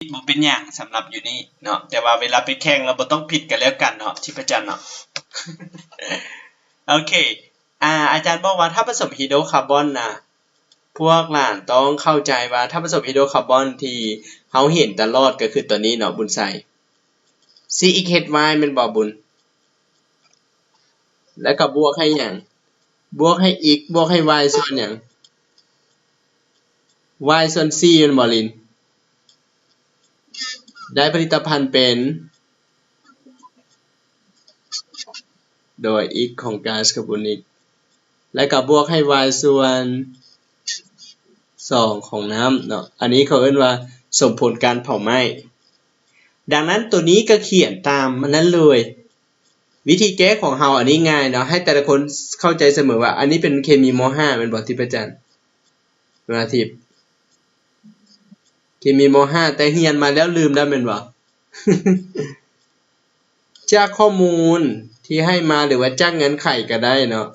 ດບໍ່ເປັນຫຍັງສຳລັບຢູ່ນີ້ເນາະ, ແຕ່ວ່າເວລາໄປແຂ່ງແລ້ວບໍ່ຕ້ອງຜິດກັນແລ້ວກັນເນາະ ທິບພະຈັນເນາະ. ໂອເຄ ອາ ອາຈານບອກວ່າຖ້າປະສົມຮີໂດຄາບອນນະ, ພວກຫຼານຕ້ອງເຂົ້າໃຈວ່າຖ້າປະສົມຮີໂດຄາບອນທີ່ເຮົາເຫັນຕະຫຼອດກໍຄືຕົວນີ້ເນາະ ບຸນໄຊ. ຊີ ເອັກ ເຮັດ ວາຍ ແມ່ນບໍ່ບຸນ? ແລ້ວກໍບວກໃຫ້ຫຍັງ? ບວກໃຫ້ x ບວກໃຫ້ y ສ່ວນຫຍັງ? y ສ່ວນສີ່ແມ່ນບໍ່ລິນ? ໄດ້ຜະລິດຕະພັນເປັນ ໂດຍ x ຂອງກາສຄາບອນນິກ ແລ້ວກໍບວກໃຫ້ y ສ່ວນສອງຂອງນ້ຳເນາະ. ອັນນີ້ເຂົາເອີ້ນວ່າສົມຜົນການເຜົາໄໝ້. ດັ່ງນັ້ນຕົວນີ້ກໍຂຽນຕາມອັນນັ້ນເລີຍ. ວິທີແກ້ຂອງເຮົາອັນນີ້ງ່າຍເນາະ, ໃຫ້ແຕ່ລະຄົນເຂົ້າໃຈສະເໝີວ່າ ອັນນີ້ເປັນເຄມີມໍຫ້າແມ່ນບໍ່ ທິບພະຈັນ? ເວລາທີ່ເຄມີມໍຫ້າ ແຕ່ຮຽນມາແລ້ວລືມແລ້ວແມ່ນບໍ່? ຈາກຂໍ້ມູນທີ່ໃຫ້ມາ ຫຼືວ່າຈາກເງື່ອນໄຂກໍໄດ້ເນາະ.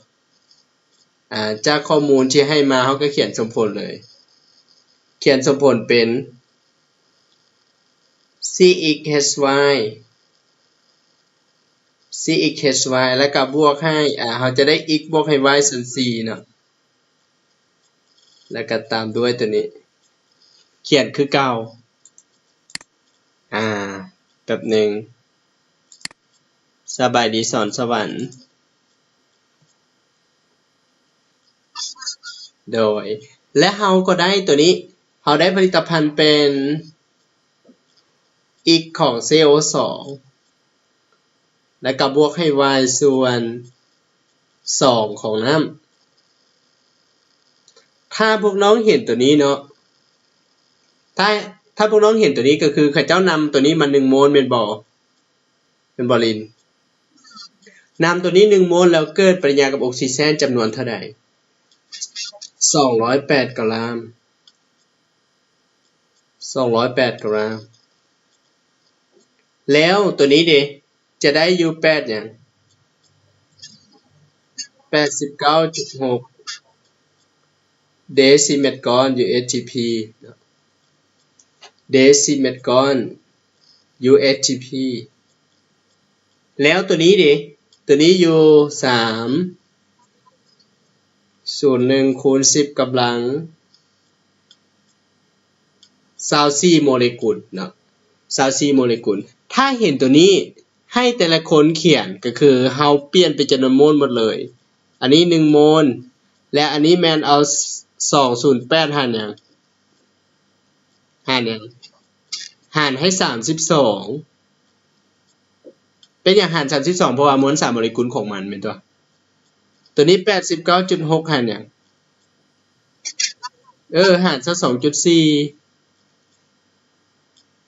ອາ ຈາກຂໍ້ມູນທີ່ໃຫ້ມາ ເຮົາກໍຂຽນສົມຜົນເລີຍ. ຂຽນສົມຜົນເປັນ x y, x y ແລ້ວກໍບວກໃຫ້ ອາ ເຮົາຈະໄດ້ x ບວກໃຫ້ y ສ່ວນສີ່ເນາະ. ແລ້ວກໍຕາມດ້ວຍຕົວນີ້ ຂຽນຄືເກົ່າ. ອາ ແປັບໜຶ່ງ. ສະບາຍດີສອນສະຫວັນ. ໂດຍ ແລະ ເຮົາກໍໄດ້ຕົວນີ້, ເຮົາໄດ້ຜະລິດຕະພັນເປັນ x ຂອງ ຊີໂອສອງ ແລ້ວກໍບວກໃຫ້ y ສ່ວນສອງຂອງນ້ຳ. ຖ້າພວກນ້ອງເຫັນຕົວນີ້ເນາະ, ຖ້າ ຖ້າພວກນ້ອງເຫັນຕົວນີ້ ກໍຄືເຂົາເຈົ້ານຳຕົວນີ້ມາໜຶ່ງໂມນແມ່ນບໍ່? ແມ່ນບໍ່ລິນ? ນຳຕົວນີ້ໜຶ່ງໂມນ ແລ້ວເກີດປະຕິກິລິຍາກັບອົກຊີເຈນຈຳນວນເທົ່າໃດ? ສອງຮ້ອຍແປດກຣາມ. ສອງຮ້ອຍແປດກຣາມ. ແລ້ວຕົວນີ້ເດ ຈະໄດ້ຢູ່ແປດຫຍັງ? ແປດສິບເກົ້າຈຸດຫົກ ເດຊິແມັດກ້ອນ ຢູເອສທີພີ ເນາະ, ເດຊິແມັດກ້ອນ ຢູເອສທີພີ. ແລ້ວຕົວນີ້ເດ? ຕົວນີ້ຢູ່ສາມ ສູນໜຶ່ງຄູນສິບກຳລັງຊາວສີ່ໂມເລກຸນເນາະ, ຊາວສີ່ໂມເລກຸນ. ຖ້າເຫັນຕົວນີ້ ໃຫ້ແຕ່ລະຄົນຂຽນ ກໍຄືເຮົາປ່ຽນເປັນຈຳນວນໂມນໝົດເລີຍ. ອັນນີ້ໜຶ່ງໂມນ ແລະ ອັນນີ້ແມ່ນເອົາສອງສູນແປດຫານຫຍັງ? ຫານຫຍັງ? ຫານໃຫ້ສາມສິບສອງ. ເປັນຫຍັງຫານສາມສິບສອງ? ເພາະວ່າມວນສານໂມເລກຸນຂອງມັນແມ່ນຕົວະ. ຕົວນີ້ແປດສິບເກົ້າຈຸດຫົກຫານຫຍັງ? ເອີ ຫານຊາວສອງຈຸດສີ່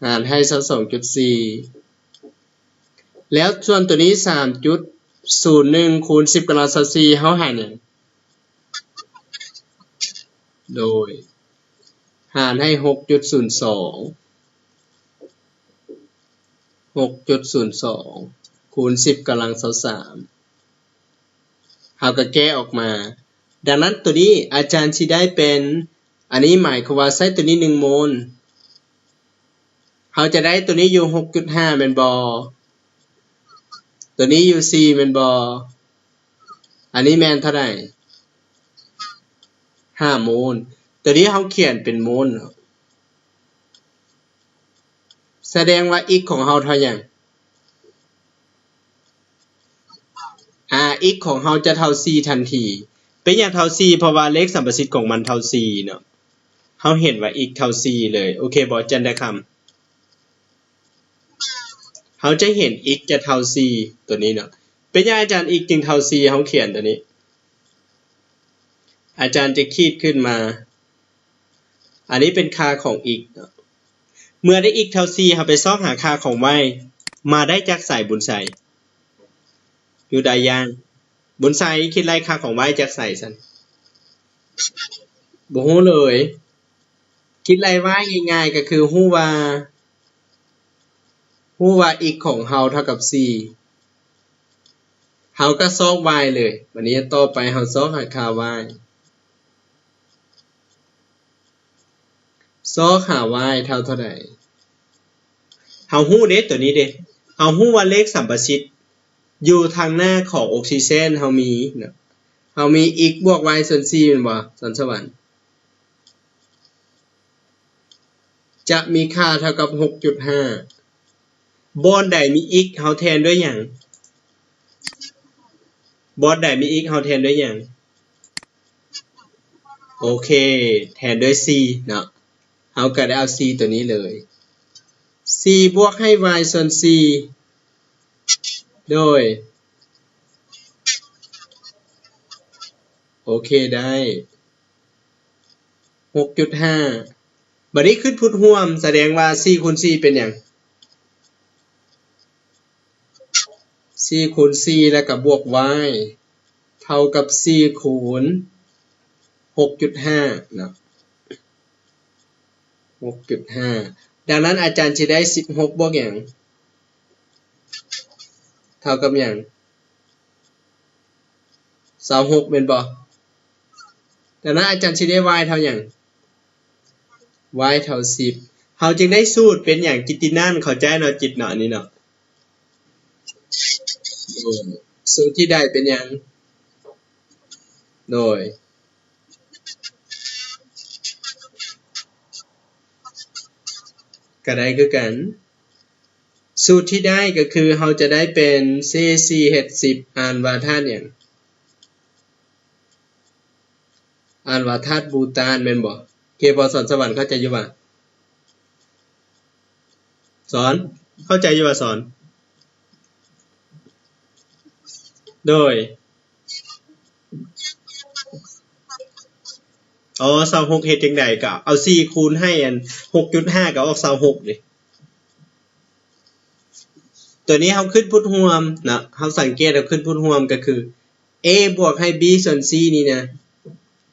ຫານໃຫ້ຊາວສອງຈຸດສີ່. ແລ້ວສ່ວນຕົວນີ້ ສາມຈຸດສູນໜຶ່ງຄູນສິບກຳລັງຊາວສີ່ ເຮົາຫານຫຍັງ? ໂດຍ ຫານໃຫ້ຫົກຈຸດສູນສອງ ຫົກຈຸດສູນສອງຄູນສິບກຳລັງຊາວສາມ ເຮົາກໍແກ້ອອກມາ. ດັ່ງນັ້ນຕົວນີ້ອາຈານຊິໄດ້ເປັນ ອັນນີ້ໝາຍຄວາມວ່າໃຊ້ຕົວນີ້ໜຶ່ງໂມນ ເຮົາຈະໄດ້ຕົວນີ້ຢູ່ຫົກຈຸດຫ້າແມ່ນບໍ່? ຕົວນີ້ຢູ່ສີ່ແມ່ນບໍ່? ອັນນີ້ແມ່ນເທົ່າໃດ? ຫ້າໂມນ. ຕົວນີ້ເຮົາຂຽນເປັນໂມນເນາະ. ສະແດງວ່າ x ຂອງເຮົາເທົ່າຫຍັງ? ອາ x ຂອງເຮົາຈະເທົ່າສີ່ທັນທີ. ເປັນຫຍັງເທົ່າສີ່? ເພາະວ່າເລກສຳປະສິດຂອງມັນເທົ່າສີ່ເນາະ. ເຮົາເຫັນວ່າ x ເທົ່າສີ່ເລີຍ. ໂອເຄບໍ່ ຈັນໄດຄຳ? ເຮົາຈະເຫັນ x ຈະເທົ່າສີ່ ຕົວນີ້ເນາະ. ເປັນຫຍັງອາຈານ x ຈຶ່ງເທົ່າສີ່? ເຮົາຂຽນຕົວນີ້ ອາຈານຈະຂີດຂຶ້ນມາ. ອັນນີ້ເປັນຄ່າຂອງ x ເນາະ. ເມື່ອໄດ້ x ເທົ່າສີ່ ເຮົາໄປຊອກຫາຄ່າຂອງ y ມາໄດ້ຈາກໃສ ບຸນໄຊ? ຢູ່ໃດຢ່າງ? ບຸນໄຊຄິດໄລ່ຄ່າຂອງ y ຈາກໃສຊັ້ນ? ບໍ່ຮູ້ເລີຍ. ຄິດໄລ່ y ງ່າຍໆ ກໍຄືຮູ້ວ່າ ຮູ້ວ່າ x ຂອງເຮົາເທົ່າກັບສີ່ ເຮົາກໍຊອກ y ເລີຍ. ບັດນີ້ຕໍ່ໄປເຮົາຊອກຫາຄ່າ y ຊອກຫາ y ເທົ່າເທົ່າໃດ? ເຮົາຮູ້ເດ້ ໂຕນີ້ເດ້ ເຮົາຮູ້ວ່າເລກສຳປະສິດຢູ່ທາງໜ້າຂອງອົກຊີເຊັນເຮົາມີເນາະ ເຮົາມີ x ບວກ y ສ່ວນສີ່ແມ່ນບໍ່ ສອນສະຫວັນ? ຈະມີຄ່າເທົ່າກັບຫົກຈຸດຫ້າ ບ່ອນໃດມີ x ເຮົາແທນດ້ວຍຫຍັງ? ບ່ອນໃດມີ x ເຮົາແທນດ້ວຍຫຍັງ? ໂອເຄ ແທນດ້ວຍສີ່ເນາະ ເຮົາກໍໄດ້ເອົາສີ່ໂຕນີ້ເລີຍ ສີ່ບວກໃຫ້ y ສ່ວນສີ່ ໂດຍ ໂອເຄ ໄດ້ ຫົກຈຸດຫ້າ ບາດນີ້ຄຶດພຸດຮ່ວມ ສະແດງວ່າສີ່ຄູນສີ່ເປັນຫຍັງ? ສີ່ຄູນສີ່ ແລ້ວກໍບວກ y ເທົ່າກັບສີ່ຄູນຫົກຈຸດຫ້າເນາະ ຫົກຈຸດຫ້າ ດັ່ງນັ້ນອາຈານຊິໄດ້ສິບຫົກບວກຫຍັງ? ເທົ່າກັບຫຍັງ? ຊາວຫົກແມ່ນບໍ່? ດັ່ງນັ້ນອາຈານຊິໄດ້ y ເທົ່າຫຍັງ? y ເທົ່າສິບ ເຮົາຈຶ່ງໄດ້ສູດເປັນຫຍັງ? ກິດຕິນັນ ເຂົ້າໃຈເນາະ ຈິດເນາະ ອັນນີ້ເນາະ ສູດທີ່ໄດ້ເປັນຫຍັງ? ໂດຍ ກໍໄດ້ຄືກັນ ສູດທີ່ໄດ້ກໍຄືເຮົາຈະໄດ້ເປັນ ເຊ ສີ່ ເອັດ ສິບ ອ່ານວ່າທາດຫຍັງ? ອ່ານວ່າທາດບູຕານແມ່ນບໍ່? ເຄບໍ່ ສອນສະຫວັນ ເຂົ້າໃຈຢູ່ບໍ່? ສອນ ເຂົ້າໃຈຢູ່ບໍ່ ສອນ? ໂດຍ ອໍ ຊາວຫົກເຮັດຈັ່ງໃດ? ກໍເອົາສີ່ຄູນໃຫ້ອັນຫົກຈຸດຫ້າ ກໍອອກຊາວຫົກເດ້. ຕົວນີ້ເຮົາຄຶດພຸດຮ່ວມເນາະ ເຮົາສັງເກດ ເຮົາຄຶດພຸດຮ່ວມກໍຄື a ບວກໃຫ້ b ສ່ວນ c ນີ້ນະ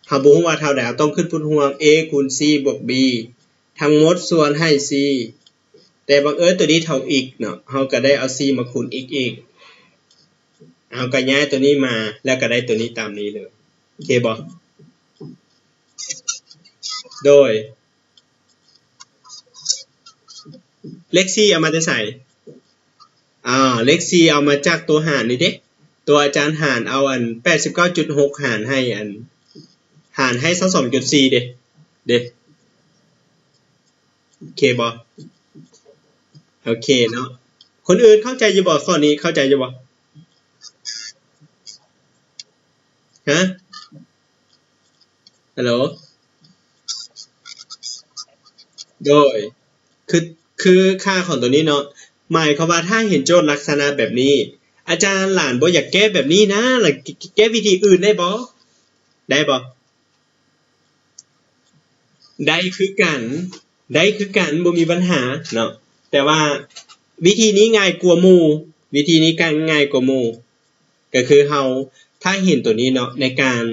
ເຮົາບໍ່ຮູ້ວ່າເທົ່າໃດ ເຮົາຕ້ອງຄຶດພຸດຮ່ວມ a ຄູນ c ບວກ b ທັງໝົດສ່ວນໃຫ້ c ແຕ່ບັງເອີນຕົວນີ້ເທົ່າ x ເນາະ ເຮົາກໍໄດ້ເອົາ c ມາຄູນ x ອີກ ເຮົາກໍຍ້າຍຕົວນີ້ມາ ແລ້ວກໍໄດ້ຕົວນີ້ຕາມນີ້ເລີຍ ໂອເຄບໍ່? ໂດຍ ເລກສີ່ເອົາມາແຕ່ໃສ? ອ່າ ເລກສີ່ເອົາມາຈາກຕົວຫານນີ້ເດ້ ຕົວອາຈານຫານເອົາອັນ ແປດສິບເກົ້າຈຸດຫົກ ຫານໃຫ້ອັນ ຫານໃຫ້ ຊາວສອງຈຸດສີ່ ເດ້ ເດ້ ໂອເຄບໍ່? ໂອເຄເນາະ ຄົນອື່ນເຂົ້າໃຈຢູ່ບໍ່? ຂໍ້ນີ້ເຂົ້າໃຈຢູ່ບໍ່? ຮະ? ຮັລໂຫຼ ໂດຍ ຄື ຄືຄ່າຂອງຕົວນີ້ເນາະ ໝາຍຄວາມວ່າຖ້າເຫັນໂຈດລັກສະນະແບບນີ້ ອາຈານຫຼານບໍ່ຢາກແກ້ແບບນີ້ນະ ລະແກ້ວິທີອື່ນໄດ້ບໍ່? ໄດ້ບໍ່? ໄດ້ຄືກັນ ໄດ້ຄືກັນ ບໍ່ມີບັນຫາເນາະ ແຕ່ວ່າວິທີນີ້ງ່າຍກວ່າໝູ່ ວິທີນີ້ກໍງ່າຍກວ່າໝູ່ ກໍຄືເຮົາ ຖ້າເຫັນຕົວນີ້ເນາະ ໃນການ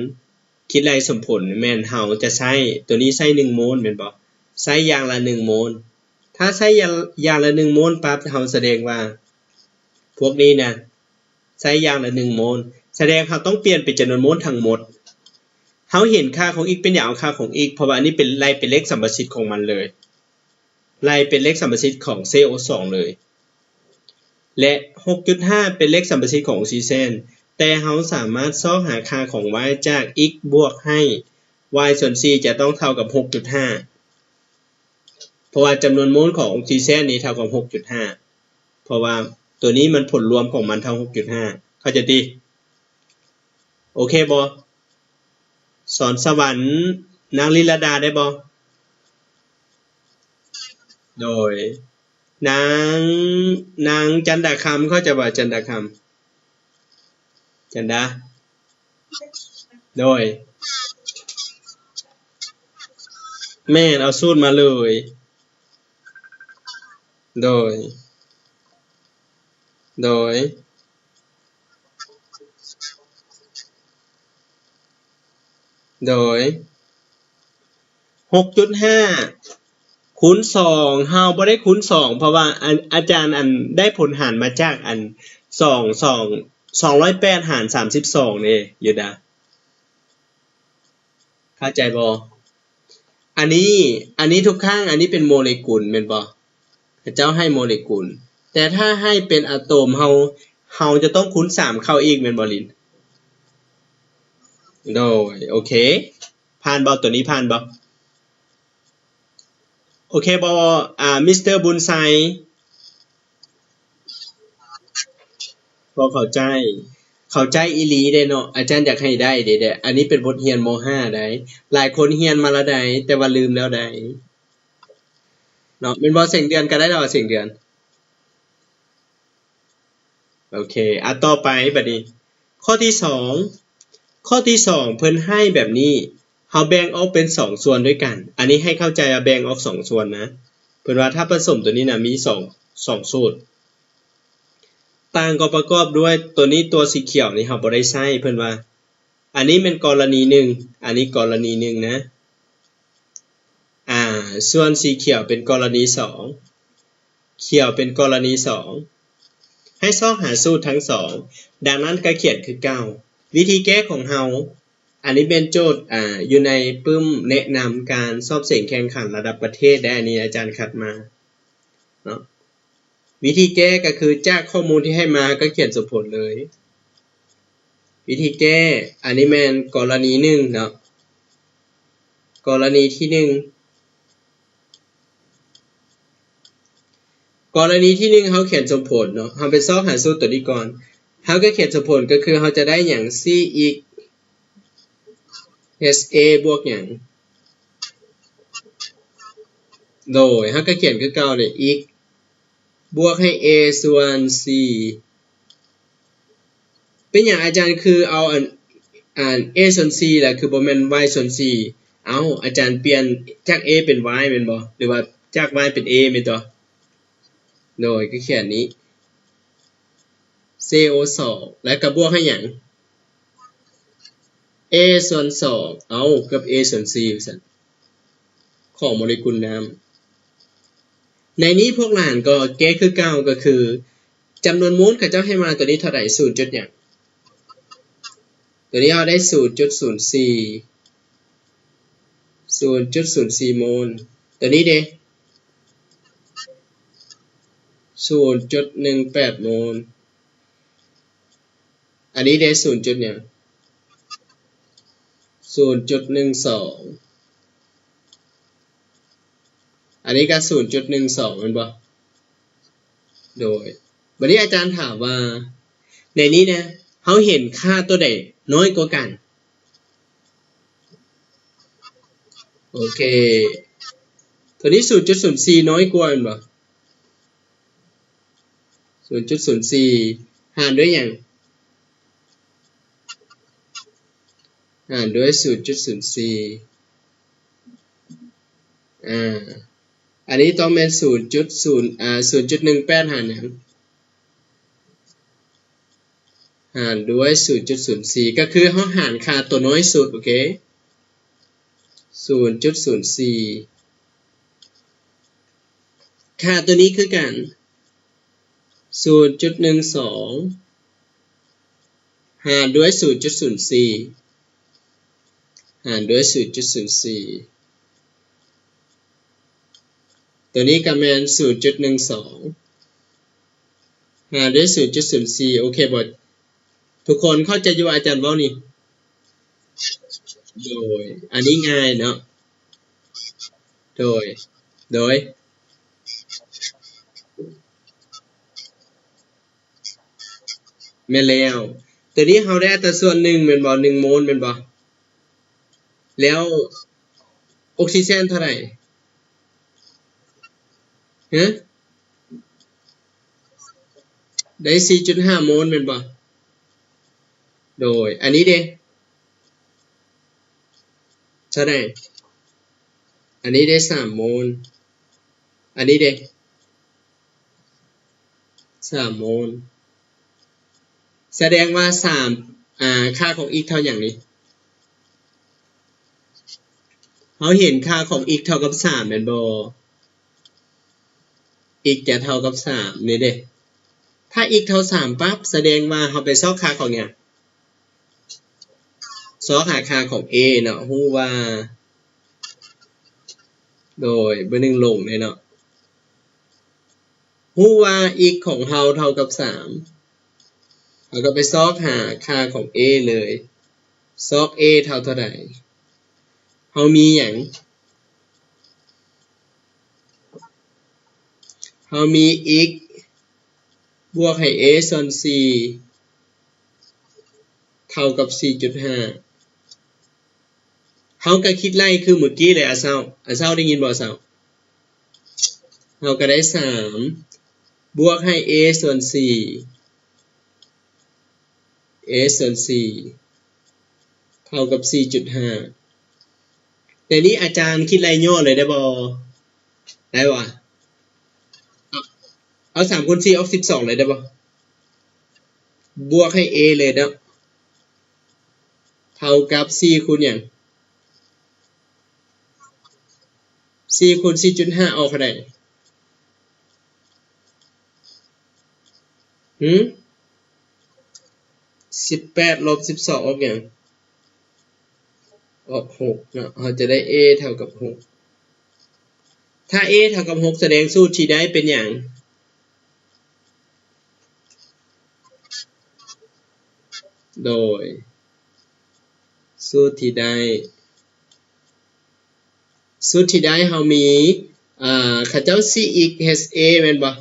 ຄິດໄລ່ສົມຜົນແມ່ນເຮົາຈະໃຊ້ ຕົວນີ້ໃຊ້ໜຶ່ງໂມນແມ່ນບໍ່? ໃຊ້ຢ່າງລະໜຶ່ງໂມນ ຖ້າໃຊ້ຢ່າງ ຢ່າງລະໜຶ່ງໂມນປັບ ເຮົາສະແດງວ່າ ພວກນີ້ນະ ໃຊ້ຢ່າງລະໜຶ່ງໂມນ ສະແດງເຮົາຕ້ອງປ່ຽນເປັນຈຳນວນໂມນທັງໝົດ ເຮົາເຫັນຄ່າຂອງ x ເປັນຫຍັງເອົາຄ່າຂອງ x ເພາະວ່າອັນນີ້ເປັນ ໄລ່ເປັນເລກສຳປະສິດຂອງມັນເລີຍ ໄລ່ເປັນເລກສຳປະສິດຂອງ C O ສອງ ເລີຍ ແລະ ຫົກຈຸດຫ້າ ເປັນເລກສຳປະສິດຂອງ O C ເຊັ່ນ ແຕ່ເຮົາສາມາດຊອກຫາຄ່າຂອງ y ຈາກ x ບວກໃຫ້ y ສ່ວນສີ່ຈະຕ້ອງເທົ່າກັບ ຫົກຈຸດຫ້າ ເພາະວ່າຈຳນວນໂມນຂອງ O C ເຊັ່ນນີ້ເທົ່າກັບ ຫົກຈຸດຫ້າ ເພາະວ່າຕົວນີ້ມັນຜົນລວມຂອງມັນເທົ່າ ຫົກຈຸດຫ້າ ເຂົ້າໃຈຕິ? ໂອເຄບໍ່? ສອນສະຫວັນ ນາງລິນລະດາໄດ້ບໍ່? ໂດຍ ນາງ ນາງຈັນດາຄຳ ເຂົ້າໃຈບໍ່? ຈັນດາຄຳ ຈັນດາ ໂດຍ ແມ່ນ ເອົາສູດມາເລີຍ ໂດຍ ໂດຍ ໂດຍ ຫົກຈຸດຫ້າ ຄູນສອງ ເຮົາບໍ່ໄດ້ຄູນສອງ ເພາະວ່າອາ ອາຈານ ອັນ ໄດ້ຜົນຫານມາຈາກ ອັນ ສອງ ສອງ ສອງຮ້ອຍແປດ ຫານ ສາມສິບສອງ ເດ້ ຢູ່ນະ ເຂົ້າໃຈບໍ່? ອັນນີ້ ອັນນີ້ທຸກຄັ້ງ ອັນນີ້ເປັນໂມເລກຸນແມ່ນບໍ່? ເຂົາເຈົ້າໃຫ້ໂມເລກຸນ ແຕ່ຖ້າໃຫ້ເປັນອາໂຕມ ເຮົາ ເຮົາຈະຕ້ອງຄູນສາມເຂົ້າອີກແມ່ນບໍ່ລິນ? ໂດຍ ໂອເຄ ຜ່ານບໍ່? ຕົວນີ້ຜ່ານບໍ່? ໂອເຄບໍ່? ອາ ມິສເຕີບຸນໄຊ ພໍເຂົ້າໃຈ? ເຂົ້າໃຈອີ່ຫຼີເດ້ເນາະ ອາຈານຢາກໃຫ້ໄດ້ເດ້ ອັນນີ້ເປັນບົດຮຽນ ມໍຫ້າ ໃດ໋ ຫຼາຍຄົນຮຽນມາແລ້ວໃດ໋ ແຕ່ວ່າລືມແລ້ວໃດ໋ ເນາະ ແມ່ນບໍ່? ແສງເດືອນກໍໄດ້ແລ້ວ ແສງເດືອນ. ໂອເຄ ອ່ະ ຕໍ່ໄປບັດນີ້ ຂໍ້ທີສອງ ຂໍ້ທີສອງ ເພິ່ນໃຫ້ແບບນີ້ ເຮົາແບ່ງອອກເປັນສອງສ່ວນດ້ວຍກັນ ອັນນີ້ໃຫ້ເຂົ້າໃຈວ່າແບ່ງອອກສອງສ່ວນນະ ເພິ່ນວ່າຖ້າປະສົມຕົວນີ້ນະ ມີສອງ ສອງສູດ ຕ່າງກໍປະກອບດ້ວຍ ຕົວນີ້ ຕົວສີຂຽວນີ້ເຮົາບໍ່ໄດ້ໃຊ້ ເພິ່ນວ່າ ອັນນີ້ແມ່ນກໍລະນີໜຶ່ງ ອັນນີ້ກໍລະນີໜຶ່ງນະ ອາ ສ່ວນສີຂຽວເປັນກໍລະນີສອງ ຂຽວເປັນກໍລະນີສອງ ໃຫ້ຊອກຫາສູດທັງສອງ ດັ່ງນັ້ນກໍຂຽນຄືເກົ່າ. ວິທີແກ້ຂອງເຮົາ ອັນນີ້ແມ່ນໂຈດ ອາ ຢູ່ໃນປຶ້ມແນະນຳການສອບເສັງແຂ່ງຂັນລະດັບປະເທດໄດ໋ ອັນນີ້ອາຈານຄັດມາເນາະ. ວິທີແກ້ກໍຄືຈາກຂໍ້ມູນທີ່ໃຫ້ມາ ເຮົາກໍຂຽນສົມຜົນເລີຍ. ວິທີແກ້ ອັນນີ້ແມ່ນກໍລະນີໜຶ່ງເນາະ ກໍລະນີທີໜຶ່ງ ກໍລະນີທີໜຶ່ງ ເຮົາຂຽນສົມຜົນເນາະ ເຮົາໄປຊອກຫາສູດຕົວນີ້ກ່ອນ ເຮົາກໍຂຽນສົມຜົນ ກໍຄືເຮົາຈະໄດ້ຫຍັງ ສີ່ x h a ບວກຫຍັງ ໂດຍ ເຮົາກໍຂຽນຄືເກົ່າເດ້ x ບວກໃຫ້ a ສ່ວນ c ເປັນຫຍັງອາຈານຄືເອົາອັນ ອັນ a ສ່ວນ c ລະຄືບໍ່ແມ່ນ y ສ່ວນ c? ເອົ້າ ອາຈານປ່ຽນຈາກ a ເປັນ y ແມ່ນບໍ່? ຫຼືວ່າຈາກ y ເປັນ a ແມ່ນຕົວະ? ໂດຍ ກໍຂຽນນີ້ c o ສອງ ແລ້ວກໍບວກໃຫ້ຫຍັງ? a ສ່ວນສອງ ເອົ້າ ກັບ a ສ່ວນ c ວ່າຊັ້ນ ຂອງໂມເລກຸນນ້ຳ. ໃນນີ້ພວກຫຼານກໍແກ້ຄືເກົ່າ ກໍຄືຈຳນວນໂມນເຂົາເຈົ້າໃຫ້ມາຕົວນີ້ເທົ່າໃດ? ສູນຈຸດຫຍັງ? ຕົວນີ້ເຮົາໄດ້ສູນຈຸດສູນສີ່ ສູນຈຸດສູນສີ່ໂມນ. ຕົວນີ້ເດ? ສູນຈຸດໜຶ່ງແປດໂມນ. ອັນນີ້ເດ? ສູນຈຸດຫຍັງ? ສູນຈຸດໜຶ່ງສອງ. ອັນນີ້ກໍສູນຈຸດໜຶ່ງສອງແມ່ນບໍ່? ໂດຍ ບັດນີ້ອາຈານຖາມວ່າ ໃນນີ້ນະ ເຮົາເຫັນຄ່າຕົວໃດນ້ອຍກວ່າກັນ? ໂອເຄ ຕົວນີ້ສູນຈຸດສູນສີ່ນ້ອຍກວ່າແມ່ນບໍ່? ສູນຈຸດສູນສີ່ ຫານດ້ວຍຫຍັງ? ຫານດ້ວຍສູນຈຸດສູນສີ່ ອາ ອັນນີ້ຕ້ອງແມ່ນສູນຈຸດສູນ ອາ ສູນຈຸດໜຶ່ງແປດ ຫານຫຍັງ? ຫານດ້ວຍສູນຈຸດສູນສີ່ ກໍຄືເຮົາຫານຄ່າຕົວນ້ອຍສຸດ ໂອເຄ ສູນຈຸດສູນສີ່ ຄ່າຕົວນີ້ຄືກັນ ສູນຈຸດໜຶ່ງສອງ ຫານດ້ວຍສູນຈຸດສູນສີ່ ຫານດ້ວຍສູນຈຸດສູນສີ່ ຕົວນີ້ກໍແມ່ນສູນຈຸດໜຶ່ງສອງ ຫານດ້ວຍສູນຈຸດສູນສີ່ ໂອເຄບໍ່? ທຸກຄົນເຂົ້າໃຈຢູ່ວ່າອາຈານເວົ້ານີ້? ໂດຍ ອັນນີ້ງ່າຍເນາະ ໂດຍ ໂດຍ ແມ່ນແລ້ວ ຕົວນີ້ເຮົາໄດ້ອັດຕາສ່ວນໜຶ່ງແມ່ນບໍ່? ໜຶ່ງໂມນແມ່ນບໍ່? ແລ້ວອົກຊີເຈນເທົ່າໃດ? ຮະ? ໄດ້ສີ່ຈຸດຫ້າໂມນແມ່ນບໍ່? ໂດຍ ອັນນີ້ເດ? ເທົ່າໃດ? ອັນນີ້ໄດ້ສາມໂມນ ອັນນີ້ເດ? ສາມໂມນ ສະແດງວ່າສາມ ອາ ຄ່າຂອງ x ເທົ່າຫຍັງນີ້? ເຮົາເຫັນຄ່າຂອງ x ເທົ່າກັບສາມແມ່ນບໍ່? x ຈະເທົ່າກັບສາມນີ້ເດ້ ຖ້າ x ເທົ່າສາມປັບ ສະແດງວ່າເຮົາໄປຊອກຄ່າຂອງຫຍັງ? ຊອກຫາຄ່າຂອງ a ເນາະ ຮູ້ວ່າ ໂດຍ ເບີໜຶ່ງຫຼົງເດ້ເນາະ ຮູ້ວ່າ x ຂອງເຮົາເທົ່າກັບສາມ ເຮົາກໍໄປຊອກຫາຄ່າຂອງ a ເລີຍ ຊອກ a ເທົ່າເທົ່າໃດ? ເຮົາມີຫຍັງ? ເຮົາມີ x ບວກໃຫ້ a ສ່ວນສີ່ ເທົ່າກັບສີ່ຈຸດຫ້າ ເຮົາກໍຄິດໄລ່ຄືມື້ກີ້ເລີຍ ອາເຊົາ ອາເຊົາໄດ້ຍິນບໍ່ ອາເຊົາ? ເຮົາກໍໄດ້ສາມບວກໃຫ້ a ສ່ວນສີ່ a ສ່ວນສີ່ ເທົ່າກັບສີ່ຈຸດຫ້າ ແຕ່ນີ້ອາຈານຄິດໄລ່ຍໍ້ເລີຍໄດ້ບໍ່? ໄດ້ຫວາ? ເອົາ ເອົາສາມຄູນສີ່ອອກສິບສອງເລີຍໄດ້ບໍ່? ບວກໃຫ້ a ເລີຍເນາະ ເທົ່າກັບສີ່ຄູນຫຍັງ? ສີ່ຄູນສີ່ຈຸດຫ້າ ອອກເທົ່າໃດ? ຫື? ສິບແປດລົບສິບສອງ ອອກຫຍັງ? ອອກຫົກເນາະ ເຮົາຈະໄດ້ a ເທົ່າກັບຫົກ ຖ້າ a ເທົ່າກັບຫົກ ສະແດງສູດທີ່ໄດ້ເປັນຫຍັງ? ໂດຍ ສູດທີ່ໄດ້ ສູດທີ່ໄດ້ເຮົາມີ ອ່າ ເຂົາເຈົ້າ ສີ່ x h a ແມ່ນບໍ່?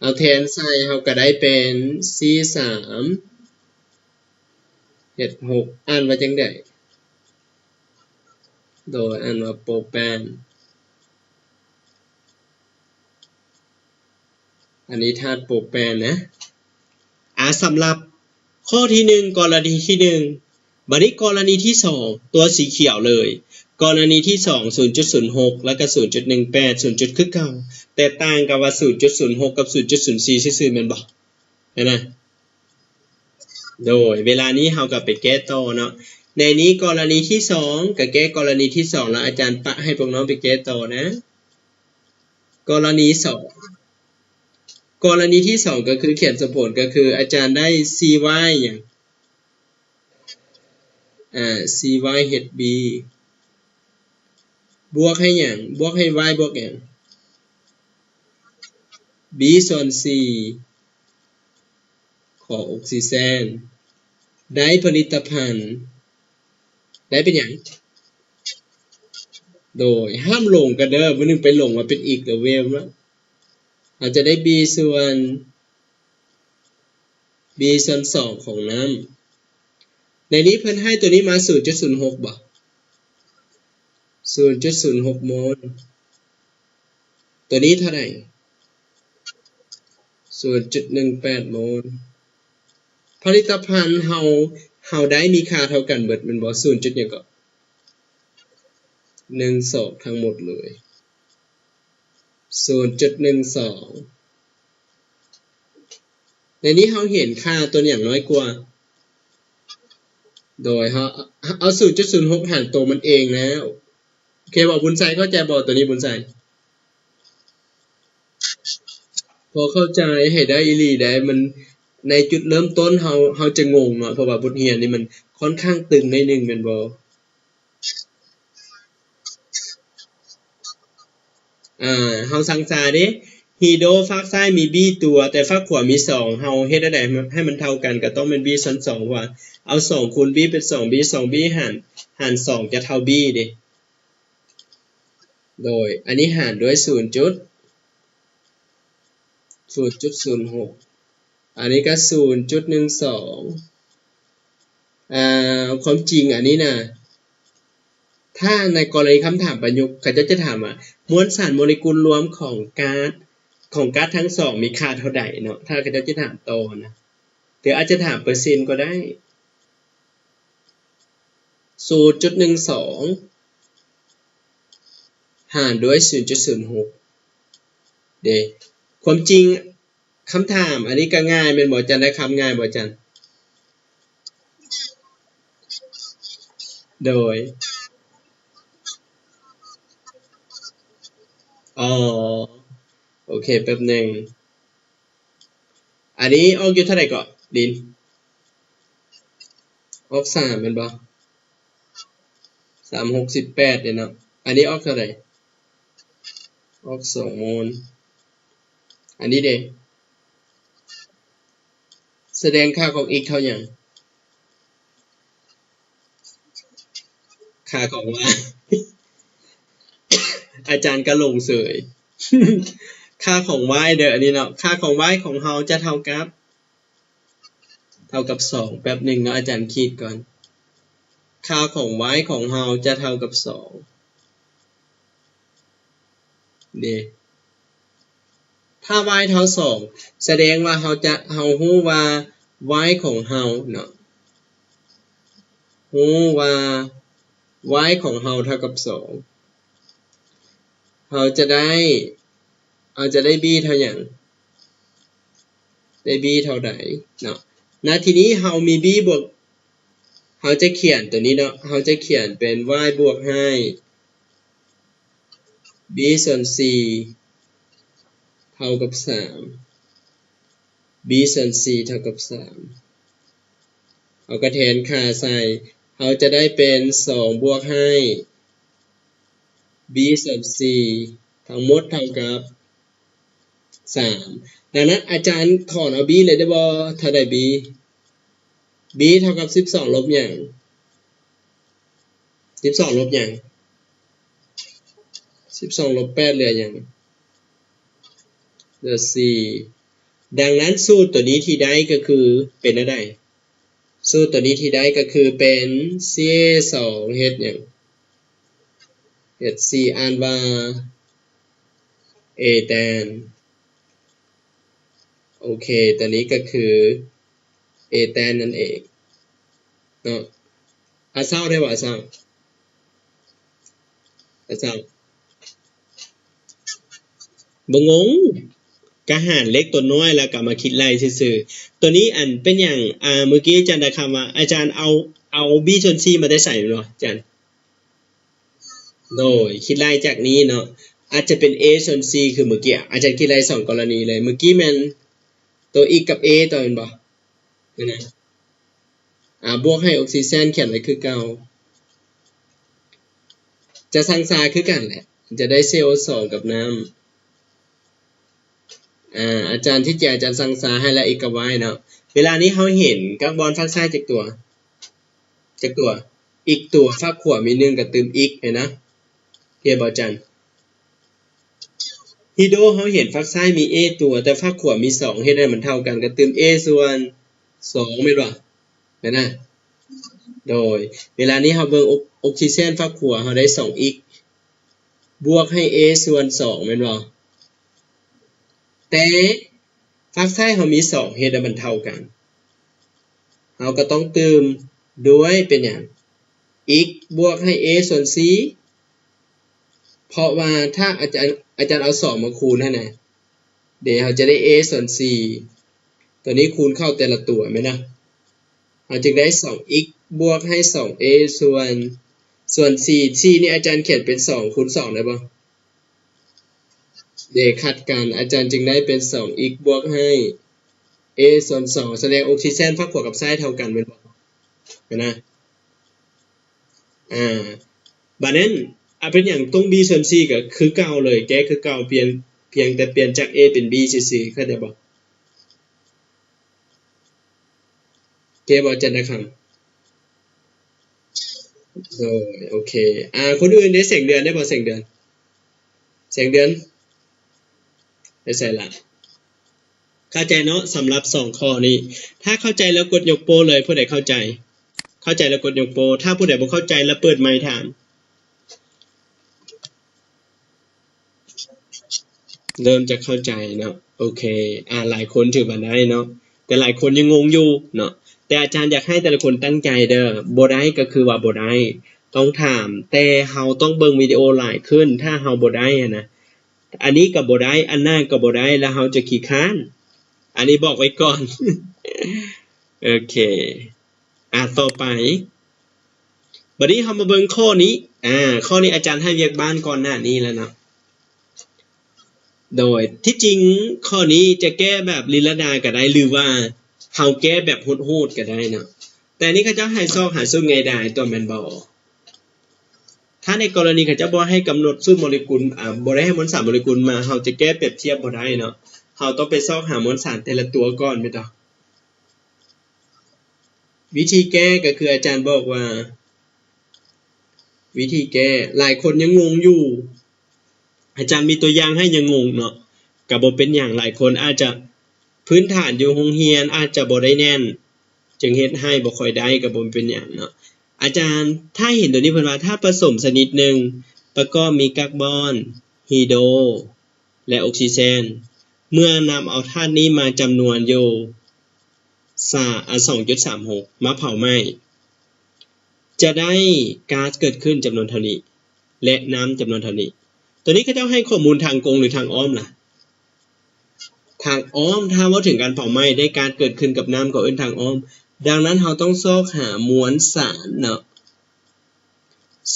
ເອົາແທນໃສ່ ເຮົາກໍໄດ້ເປັນ ສີ່ ສາມ ເຮັດ ຫົກ ອ່ານວ່າຈັ່ງໃດ? ໂດຍ ອ່ານວ່າໂປແປນ ອັນນີ້ທາດໂປແປນນະ. ອາ ສຳລັບຂໍ້ທີໜຶ່ງ ກໍລະນີທີໜຶ່ງ ບາດນີ້ກໍລະນີທີສອງ ຕົວສີຂຽວເລີຍ ກໍລະນີທີສອງ ສູນຈຸດສູນຫົກ ແລ້ວກໍສູນຈຸດໜຶ່ງແປດ ສູນຈຸດຄືເກົ່າ ແຕ່ຕ່າງກັນວ່າສູນຈຸດສູນຫົກກັບສູນຈຸດສູນສີ່ຊື່ໆ ແມ່ນບໍ່? ເຫັນນະ? ໂດຍ ເວລານີ້ເຮົາກໍໄປແກ້ຕໍ່ເນາະ ໃນນີ້ກໍລະນີທີສອງ ກໍແກ້ກໍລະນີທີສອງ ແລ້ວອາຈານປະໃຫ້ພວກນ້ອງໄປແກ້ຕໍ່ນະ. ກໍລະນີສອງ ກໍລະນີທີສອງ ກໍຄືຂຽນສົມຜົນ ກໍຄືອາຈານໄດ້ c y ຫຍັງ? ອ່າ c y h b ບວກໃຫ້ຫຍັງ? ບວກໃຫ້ y ບວກຫຍັງ? b ສ່ວນສີ່ ຂໍອົກຊີເຊັນ ໄດ້ຜະລິດຕະພັນ ໄດ້ເປັນຫຍັງ? ໂດຍ ຫ້າມຫຼົງກັນເດີ ມື້ໜຶ່ງໄປຫຼົງວ່າເປັນ x ຫຼື w ເນາະ ເຮົາຈະໄດ້ b ສ່ວນ b ສ່ວນສອງຂອງນ້ຳ ໃນນີ້ເພິ່ນໃຫ້ຕົວນີ້ມາ ສູນຈຸດສູນຫົກ ບໍ່? ສູນຈຸດສູນຫົກໂມນ ຕົວນີ້ເທົ່າໃດ? ສູນຈຸດໜຶ່ງແປດໂມນ ຜະລິດຕະພັນເຮົາ ເຮົາໄດ້ມີຄ່າເທົ່າກັນເບິດແມ່ນບໍ່? ສູນຈຸດຫຍັງເກາະ? ໜຶ່ງສອງ ທັງໝົດເລີຍ ສູນຈຸດໜຶ່ງສອງ ໃນນີ້ເຮົາເຫັນຄ່າຕົວຫຍັງນ້ອຍກວ່າ? ໂດຍ ເຮົາເອົາ ເອົາສູນຈຸດສູນຫົກຫານໂຕມັນເອງແລ້ວ ໂອເຄບໍ່? ບຸນໄຊເຂົ້າໃຈບໍ່? ຕົວນີ້ບຸນໄຊ ພໍເຂົ້າໃຈ ໃຫ້ໄດ້ອີ່ຫຼີໄດ໋ ມັນ ໃນຈຸດເລີ່ມຕົ້ນເຮົາ ເຮົາຈະງົງເນາະ ເພາະວ່າບົດຮຽນນີ້ມັນຂ້ອນຂ້າງຕຶງໜ້ອຍໜຶ່ງແມ່ນບໍ່? ອ່າ ເຮົາສັງສາເດ້ ຮີໂດຟາກຊ້າຍມີບີຕົວ ແຕ່ຟາກຂວາມີສອງ ເຮົາເຮັດແນວໃດໃຫ້ມັນເທົ່າກັນ? ກໍຕ້ອງແມ່ນບີສ່ວນສອງ ເພາະວ່າເອົາສອງຄູນບີເປັນສອງບີ ສອງບີຫານ ຫານສອງຈະເທົ່າບີເດ້ ໂດຍ ອັນນີ້ຫານດ້ວຍສູນຈຸດ ສູນຈຸດສູນຫົກ ອັນນີ້ກໍສູນຈຸດໜຶ່ງສອງ ອ່າ ຄວາມຈິງອັນນີ້ນະ ຖ້າໃນກໍລະນີຄຳຖາມປະຍຸກ ເຂົາເຈົ້າຈະຖາມວ່າ ມວນສານໂມເລກຸນລວມຂອງກາສ ຂອງກາສທັງສອງມີຄ່າເທົ່າໃດເນາະ ຖ້າເຂົາເຈົ້າຈະຖາມຕໍ່ນະ ຫຼືອາດຈະຖາມເປີເຊັນກໍໄດ້ ສູນຈຸດໜຶ່ງສອງ ຫານດ້ວຍສູນຈຸດສູນຫົກ ເດ້ ຄວາມຈິງ ຄຳຖາມອັນນີ້ກໍງ່າຍແມ່ນບໍ່? ຈັນໄດ້ຄຳງ່າຍບໍ່ຈັນ? ໂດຍ ອໍ ໂອເຄ ແປັບໜຶ່ງ ອັນນີ້ອອກຢູ່ເທົ່າໃດເກາະ? ດິນ ອອກສາມແມ່ນບໍ່? ສາມ ຫົກ ສິບແປດເດ້ເນາະ ອັນນີ້ອອກເທົ່າໃດ? ອອກສອງໂມນ ອັນນີ້ເດ ສະແດງຄ່າຂອງ x ເທົ່າຫຍັງ? ຄ່າຂອງ y ອາຈານກະຫຼົງເສີຍ ຄ່າຂອງ y ເດີ ອັນນີ້ເນາະ ຄ່າຂອງ y ຂອງເຮົາຈະເທົ່າກັບ ເທົ່າກັບສອງ ແປັບໜຶ່ງເນາະ ອາຈານຂີດກ່ອນ ຄ່າຂອງ y ຂອງເຮົາຈະເທົ່າກັບສອງ ເດ ຖ້າ y ເທົ່າສອງ ສະແດງວ່າເຮົາຈະ ເຮົາຮູ້ວ່າ y ຂອງເຮົາເນາະ ຮູ້ວ່າ y ຂອງເຮົາເທົ່າກັບສອງ ເຮົາຈະໄດ້ ເຮົາຈະໄດ້ b ເທົ່າຫຍັງ? ໄດ້ b ເທົ່າໃດເນາະ? ນະ ທີນີ້ເຮົາມີ b ບວກ ເຮົາຈະຂຽນຕົວນີ້ເນາະ ເຮົາຈະຂຽນເປັນ y ບວກໃຫ້ b ສ່ວນສີ່ເທົ່າກັບສາມ b ສ່ວນສີ່ເທົ່າກັບສາມ ເຮົາກະແທນຄ່າໃສ່ ເຮົາຈະໄດ້ເປັນສອງບວກໃຫ້ b ສ່ວນສີ່ ທັງໝົດເທົ່າກັບສາມ ດັ່ງນັ້ນອາຈານຖອນເອົາ b ເລີຍໄດ້ບໍ່? ເທົ່າໃດ b? b ເທົ່າກັບສິບສອງລົບຫຍັງ? ສິບສອງລົບຫຍັງ? ສິບສອງລົບແປດເຫຼືອຫຍັງ? ເຫຼືອສີ່ ດັ່ງນັ້ນສູດຕົວນີ້ທີ່ໄດ້ກະຄືເປັນແນວໃດ? ສູດຕົວນີ້ທີ່ໄດ້ກະຄືເປັນ c a ສອງ ເຮັດຫຍັງ? ເຮັດ c ອ່ານວ່າ a tan ໂອເຄ ຕົວນີ້ກະຄື a tan ນັ້ນເອງເນາະ ອາເຊົາໄດ້ບໍ່ ອາເຊົາ? ອາເຊົາ ບໍ່ງົງ ກະຫານເລກຕົວນ້ອຍແລ້ວກະມາຄິດໄລ່ຊື່ໆ ຕົວນີ້ອັນເປັນຫຍັງ ອາ ມື້ກີ້ອາຈານໄດ້ຄຳວ່າ ອາຈານເອົາ ເອົາ b ສ່ວນສີ່ມາແຕ່ໃສແມ່ນບໍ່ ອາຈານ? ໂດຍ ຄິດໄລ່ຈາກນີ້ເນາະ ອາດຈະເປັນ a ສ່ວນສີ່ ຄືມື້ກີ້ ອາຈານຄິດໄລ່ສອງກໍລະນີເລີຍ ມື້ກີ້ແມ່ນໂຕ x ກັບ a ໂຕແມ່ນບໍ່? ນັ້ນນະ ອາ ບວກໃຫ້ອອກຊີເຈນຂຽນໄວ້ຄືເກົ່າ ຈະຊັງຊາຄືກັນແຫຼະ ຈະໄດ້ c O ສອງກັບນ້ຳ ອາ ອາຈານ ທີ່ຈິງອາຈານຊັງຊາໃຫ້ແລ້ວ x ກັບ y ເນາະ ເວລານີ້ເຮົາເຫັນກາບອນຟາກຊ້າຍຈັກຕົວ? ຈັກຕົວ? x ຕົວ ຟາກຂວາມີໜຶ່ງກະຕື່ມ x ເຫັນນະ ເຫັນບໍ່ອາຈານ? ຮີໂດ ເຮົາເຫັນຟາກຊ້າຍມີ a ຕົວ ແຕ່ຟາກຂວາມີສອງ ເຮັດໃຫ້ມັນເທົ່າກັນ ກະຕື່ມ a ສ່ວນສອງ ແມ່ນບໍ່? ແມ່ນນະ ໂດຍ ເວລານີ້ເຮົາເບິ່ງອອກຊີເຈນຟາກຂວາ ເຮົາໄດ້ສອງ x ບວກໃຫ້ a ສ່ວນສອງ ແມ່ນບໍ່? ແຕ່ຟາກຊ້າຍເຮົາມີສອງ ເຮັດໃຫ້ມັນເທົ່າກັນ ເຮົາກະຕ້ອງຕື່ມດ້ວຍເປັນຫຍັງ? x ບວກໃຫ້ a ສ່ວນສີ່ ເພາະວ່າຖ້າອາຈານ ອາຈານເອົາສອງມາຄູນຫັ້ນນະ ເດ ເຮົາຈະໄດ້ a ສ່ວນສີ່ ໂຕນີ້ຄູນເຂົ້າແຕ່ລະຕົວແມ່ນນະ ເຮົາຈຶ່ງໄດ້ສອງ x ບວກໃຫ້ສອງ a ສ່ວນ ສ່ວນສີ່ ສີ່ນີ້ອາຈານຂຽນເປັນສອງຄູນສອງໄດ້ບໍ່? ເດ ຂັດກັນ ອາຈານຈຶ່ງໄດ້ເປັນສອງ x ບວກໃຫ້ a ສ່ວນສອງ ສະແດງອອກຊີເຈນຟາກຂວາກັບຊ້າຍເທົ່າກັນແມ່ນບໍ່? ເຫັນນະ ອາ ບາດນັ້ນ ອາ ເປັນຫຍັງຕ້ອງ b ສ່ວນສີ່ ກະຄືເກົ່າເລີຍ ແກ້ຄືເກົ່າ ປ່ຽນ ພຽງແຕ່ປ່ຽນຈາກ a ເປັນ b ຊື່ໆ ເຂົ້າໃຈບໍ່? ເຄບໍ່ ຈັນດາຄຳ? ໂດຍ ໂອເຄ ອາ ຄົນອື່ນເດ ແສງເດືອນ ໄດ້ບໍ່ ແສງເດືອນ? ແສງເດືອນ ໄປໃສລະ? ເຂົ້າໃຈເນາະ ສຳລັບສອງຂໍ້ນີ້ ຖ້າເຂົ້າໃຈແລ້ວກົດຍົກໂປ້ເລີຍ ຜູ້ໃດເຂົ້າໃຈ ເຂົ້າໃຈແລ້ວກົດຍົກໂປ້ ຖ້າຜູ້ໃດບໍ່ເຂົ້າໃຈແລ້ວເປີດໄມຖາມ. ເລີ່ມຈະເຂົ້າໃຈເນາະ ໂອເຄ ອາ ຫຼາຍຄົນຖືວ່າໄດ້ເນາະ ແຕ່ຫຼາຍຄົນຍັງງົງຢູ່ເນາະ ແຕ່ອາຈານຢາກໃຫ້ແຕ່ລະຄົນຕັ້ງໃຈເດີ ບໍ່ໄດ້ກະຄືວ່າບໍ່ໄດ້ ຕ້ອງຖາມ ແຕ່ເຮົາຕ້ອງເບິ່ງວິດີໂອຫຼາຍຂຶ້ນ ຖ້າເຮົາບໍ່ໄດ້ຫັ້ນນະ ອັນນີ້ກະບໍ່ໄດ້ ອັນນັ້ນກະບໍ່ໄດ້ ແລ້ວເຮົາຈະຂີ້ຄ້ານ ອັນນີ້ບອກໄວ້ກ່ອນ ໂອເຄ ອາ ຕໍ່ໄປ ບາດນີ້ເຮົາມາເບິ່ງຂໍ້ນີ້ ອາ ຂໍ້ນີ້ອາຈານໃຫ້ວຽກບ້ານກ່ອນໜ້ານີ້ແລ້ວເນາະ ໂດຍ ທີ່ຈິງຂໍ້ນີ້ຈະແກ້ແບບລີລະດາກະໄດ້ ຫຼືວ່າເຮົາແກ້ແບບໂຫດໆກະໄດ້ເນາະ ແຕ່ນີ້ເຂົາເຈົ້າໃຫ້ຊອກຫາສູດງ່າຍດາຍຕົວະແມ່ນບໍ່? ຖ້າໃນກໍລະນີເຂົາເຈົ້າບໍ່ໃຫ້ກຳນົດສູດໂມເລກຸນ ອາ ບໍ່ໄດ້ໃຫ້ມວນສານໂມເລກຸນມາ ເຮົາຈະແກ້ປຽບທຽບບໍ່ໄດ້ເນາະ ເຮົາຕ້ອງໄປຊອກຫາມວນສານແຕ່ລະຕົວກ່ອນແມ່ນບໍ່? ວິທີແກ້ກໍຄືອາຈານບອກວ່າ ວິທີແກ້ ຫຼາຍຄົນຍັງງົງຢູ່ ອາຈານມີຕົວຢ່າງໃຫ້ ຢ່າງົງເນາະ ກໍບໍ່ເປັນຫຍັງ. ຫຼາຍຄົນອາດຈະພື້ນຖານຢູ່ໂຮງຮຽນອາດຈະບໍ່ໄດ້ແໜ້ນ ຈຶ່ງເຮັດໃຫ້ບໍ່ຄ່ອຍໄດ້ ກໍບໍ່ເປັນຫຍັງເນາະ. ອາຈານ ຖ້າເຫັນຕົວນີ້ເພິ່ນວ່າ ທາດປະສົມຊະນິດໜຶ່ງປະກອບມີກາກບອນ, ຮີໂດ ແລະ ອົກຊີເຈນ ເມື່ອນຳເອົາທາດນີ້ມາຈຳນວນຢູ່ ສາ ອາ ສອງຈຸດສາມຫົກ ມາເຜົາໄໝ້ ຈະໄດ້ກາສເກີດຂຶ້ນຈຳນວນເທົ່ານີ້ ແລະ ນ້ຳຈຳນວນເທົ່ານີ້. ຕົວນີ້ເຂົາເຈົ້າໃຫ້ຂໍ້ມູນທາງກົງ ຫຼື ທາງອ້ອມລະ? ທາງອ້ອມ. ຖ້າເວົ້າເຖິງການເຜົາໄໝ້ ໄດ້ກາສເກີດຂຶ້ນກັບນ້ຳ ກໍເອີ້ນທາງອ້ອມ. ດັ່ງນັ້ນ ເຮົາຕ້ອງຊອກຫາມວນສານເນາະ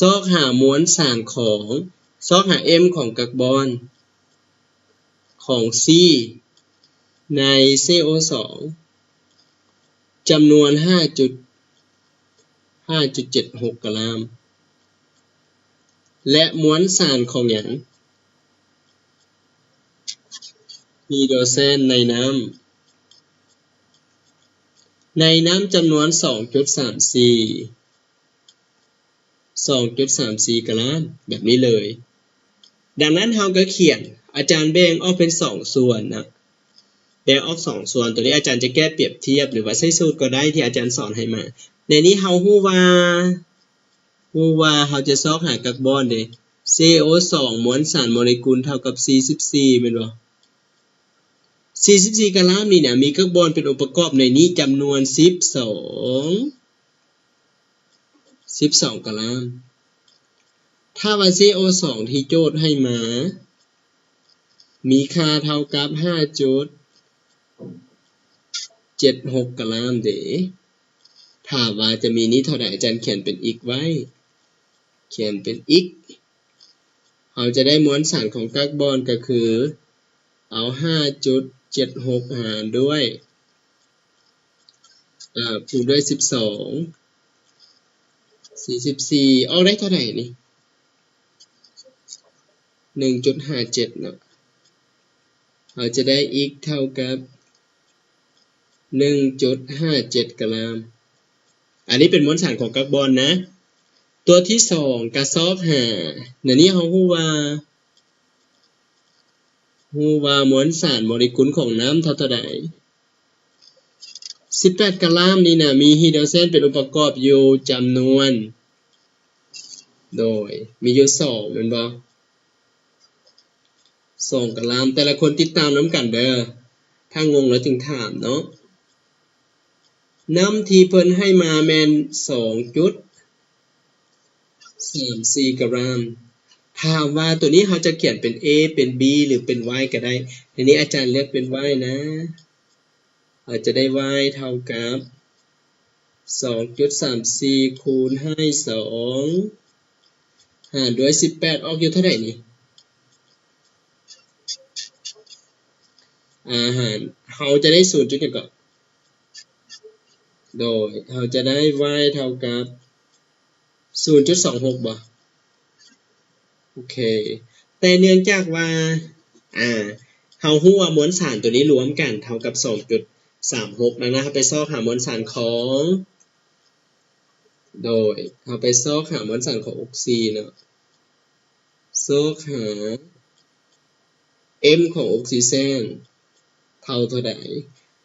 ຊອກຫາມວນສານຂອງ ຊອກຫາ M ຂອງກາກບອນ ຂອງ C ໃນ ຊີໂອສອງ ຈຳນວນ ຫ້າຈຸດ ຫ້າຈຸດເຈັດຫົກ ກະຣາມ ແລະ ມວນສານຂອງຫຍັງ? ຮີໂດຣເຈນໃນນ້ຳ ໃນນ້ຳຈຳນວນ ສອງຈຸດສາມສີ່ ສອງຈຸດສາມສີ່ ກະຣາມ ແບບນີ້ເລີຍ. ດັ່ງນັ້ນເຮົາກໍຂຽນ ອາຈານແບ່ງອອກເປັນສອງສ່ວນນະ ແບ່ງອອກສອງສ່ວນ. ຕົວນີ້ອາຈານຈະແກ້ປຽບທຽບ ຫຼືວ່າໃຊ້ສູດກໍໄດ້ທີ່ອາຈານສອນໃຫ້ມາ. ໃນນີ້ເຮົາຮູ້ວ່າ ຮູ້ວ່າເຮົາຈະຊອກຫາກາກບອນເດ້ ຊີໂອສອງ ມວນສານໂມເລກຸນເທົ່າກັບ ສີ່ສິບສີ່ ແມ່ນບໍ່? ສີ່ສິບສີ່ ກະຣາມນີ້ນະ ມີກາກບອນເປັນອົງປະກອບໃນນີ້ຈຳນວນ ສິບສອງ ສິບສອງ ກະຣາມ. ຖ້າວ່າ ຊີໂອສອງ ທີ່ໂຈດໃຫ້ມາ ມີຄ່າເທົ່າກັບ ຫ້າຈຸດເຈັດຫົກ ກະຣາມເດ. ຖ້າວ່າຈະມີນີ້ເທົ່າໃດ? ອາຈານຂຽນເປັນ x ໄວ້ ຂຽນເປັນ x. ເຮົາຈະໄດ້ມວນສານຂອງກາກບອນກໍຄື ເອົາ ຫ້າຈຸດເຈັດຫົກ ຫານດ້ວຍ ເອີ ຄູນດ້ວຍ ສິບສອງ ສີ່ສິບສີ່ ອອກໄດ້ເທົ່າໃດນີ້? ໜຶ່ງຈຸດຫ້າເຈັດ ເນາະ. ເຮົາຈະໄດ້ x ເທົ່າກັບ ໜຶ່ງຈຸດຫ້າເຈັດ ກະຣາມ. ອັນນີ້ເປັນມວນສານຂອງກາກບອນນະ. ຕົວທີສອງ ກະຊອກຫາ ໃນນີ້ເຮົາຮູ້ວ່າ ຮູ້ວ່າມວນສານໂມເລກຸນຂອງນ້ຳເທົ່າ ເທົ່າໃດ? ສິບແປດ ກະຣາມນີ້ນະ ມີຮີໂດຣເຈນເປັນອົງປະກອບຢູ່ຈຳນວນ ໂດຍ ມີຢູ່ສອງ ແມ່ນບໍ່? ສອງ ກະຣາມ. ແຕ່ລະຄົນຕິດຕາມນຳກັນເດີ ຖ້າງົງແລ້ວຈຶ່ງຖາມເນາະ. ນ້ຳທີ່ເພິ່ນໃຫ້ມາແມ່ນ ສອງຈຸດສາມສີ່ ກະຣາມ. ຖາມວ່າຕົວນີ້ເຮົາຈະຂຽນເປັນ A ເປັນ B ຫຼື ເປັນ Y ກໍໄດ້. ໃນນີ້ອາຈານເລືອກເປັນ Y ນະ. ເຮົາຈະໄດ້ y ເທົ່າກັບ ສອງຈຸດສາມສີ່ ຄູນໃຫ້ ສອງ ຫານດ້ວຍ ສິບແປດ ອອກຢູ່ເທົ່າໃດນີ້? ອາ ຫານ ເຮົາຈະໄດ້ ສູນຈຸດຫຍັງເກາະ? ໂດຍ ເຮົາຈະໄດ້ y ເທົ່າກັບ ສູນຈຸດສອງຫົກ ບໍ່? ໂອເຄ ແຕ່ເນື່ອງຈາກວ່າ ອາ ເຮົາຮູ້ວ່າມວນສານຕົວນີ້ລວມກັນເທົ່າກັບ ສອງຈຸດສາມຫົກ ດັ່ງນັ້ນ ເຮົາໄປຊອກຫາມວນສານຂອງ ໂດຍ ເຮົາໄປຊອກຫາມວນສານຂອງອົກຊີເນາະ ຊອກຫາ M ຂອງອົກຊີເຈນເທົ່າເທົ່າໃດ?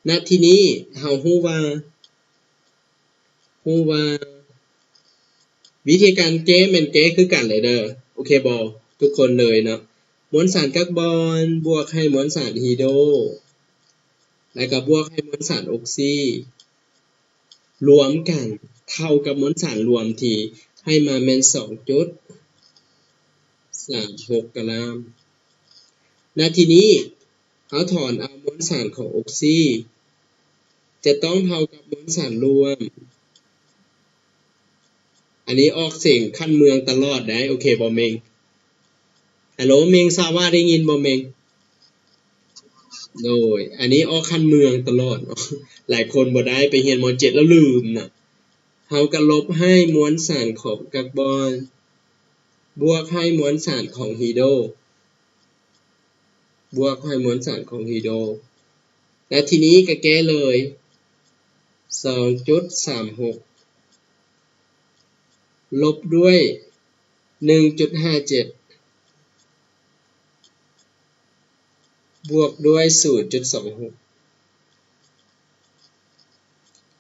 ນະ ທີນີ້ເຮົາຮູ້ວ່າ ຮູ້ວ່າ ວິທີການແກ້ແມ່ນແກ້ຄືກັນເລີຍເດີ ໂອເຄບໍ່? ທຸກຄົນເລີຍເນາະ ມວນສານກາກບອນບວກໃຫ້ມວນສານຮີໂດ ແລ້ວກໍບວກໃຫ້ມວນສານອົກຊີ ລວມກັນເທົ່າກັບມວນສານລວມທີ່ໃຫ້ມາແມ່ນ ສອງຈຸດສາມຫົກ ກະຣາມ. ນະ ທີນີ້ ເຮົາຖອນເອົາມວນສານຂອງອົກຊີ ຈະຕ້ອງເທົ່າກັບມວນສານລວມ. ອັນນີ້ອອກສຽງຂັ້ນເມືອງຕະຫຼອດໄດ໋ ໂອເຄບໍ່ເມັງ? ຮັລໂຫຼ ເມັງ ຊາວາ ໄດ້ຍິນບໍ່ເມັງ? ໂດຍ ອັນນີ້ອອກຂັ້ນເມືອງຕະຫຼອດເນາະ ຫຼາຍຄົນບໍ່ໄດ້ໄປຮຽນ ມໍເຈັດ ແລ້ວລືມນະ. ເຮົາກະລົບໃຫ້ມວນສານຂອງກາກບອນ ບວກໃຫ້ມວນສານຂອງຮີໂດ ບວກໃຫ້ມວນສານຂອງຮີໂດ ແລະ ທີນີ້ກໍແກ້ເລີຍ ສອງຈຸດສາມຫົກ ລົບດ້ວຍ ໜຶ່ງຈຸດຫ້າເຈັດ ບວກດ້ວຍ ສູນຈຸດສອງຫົກ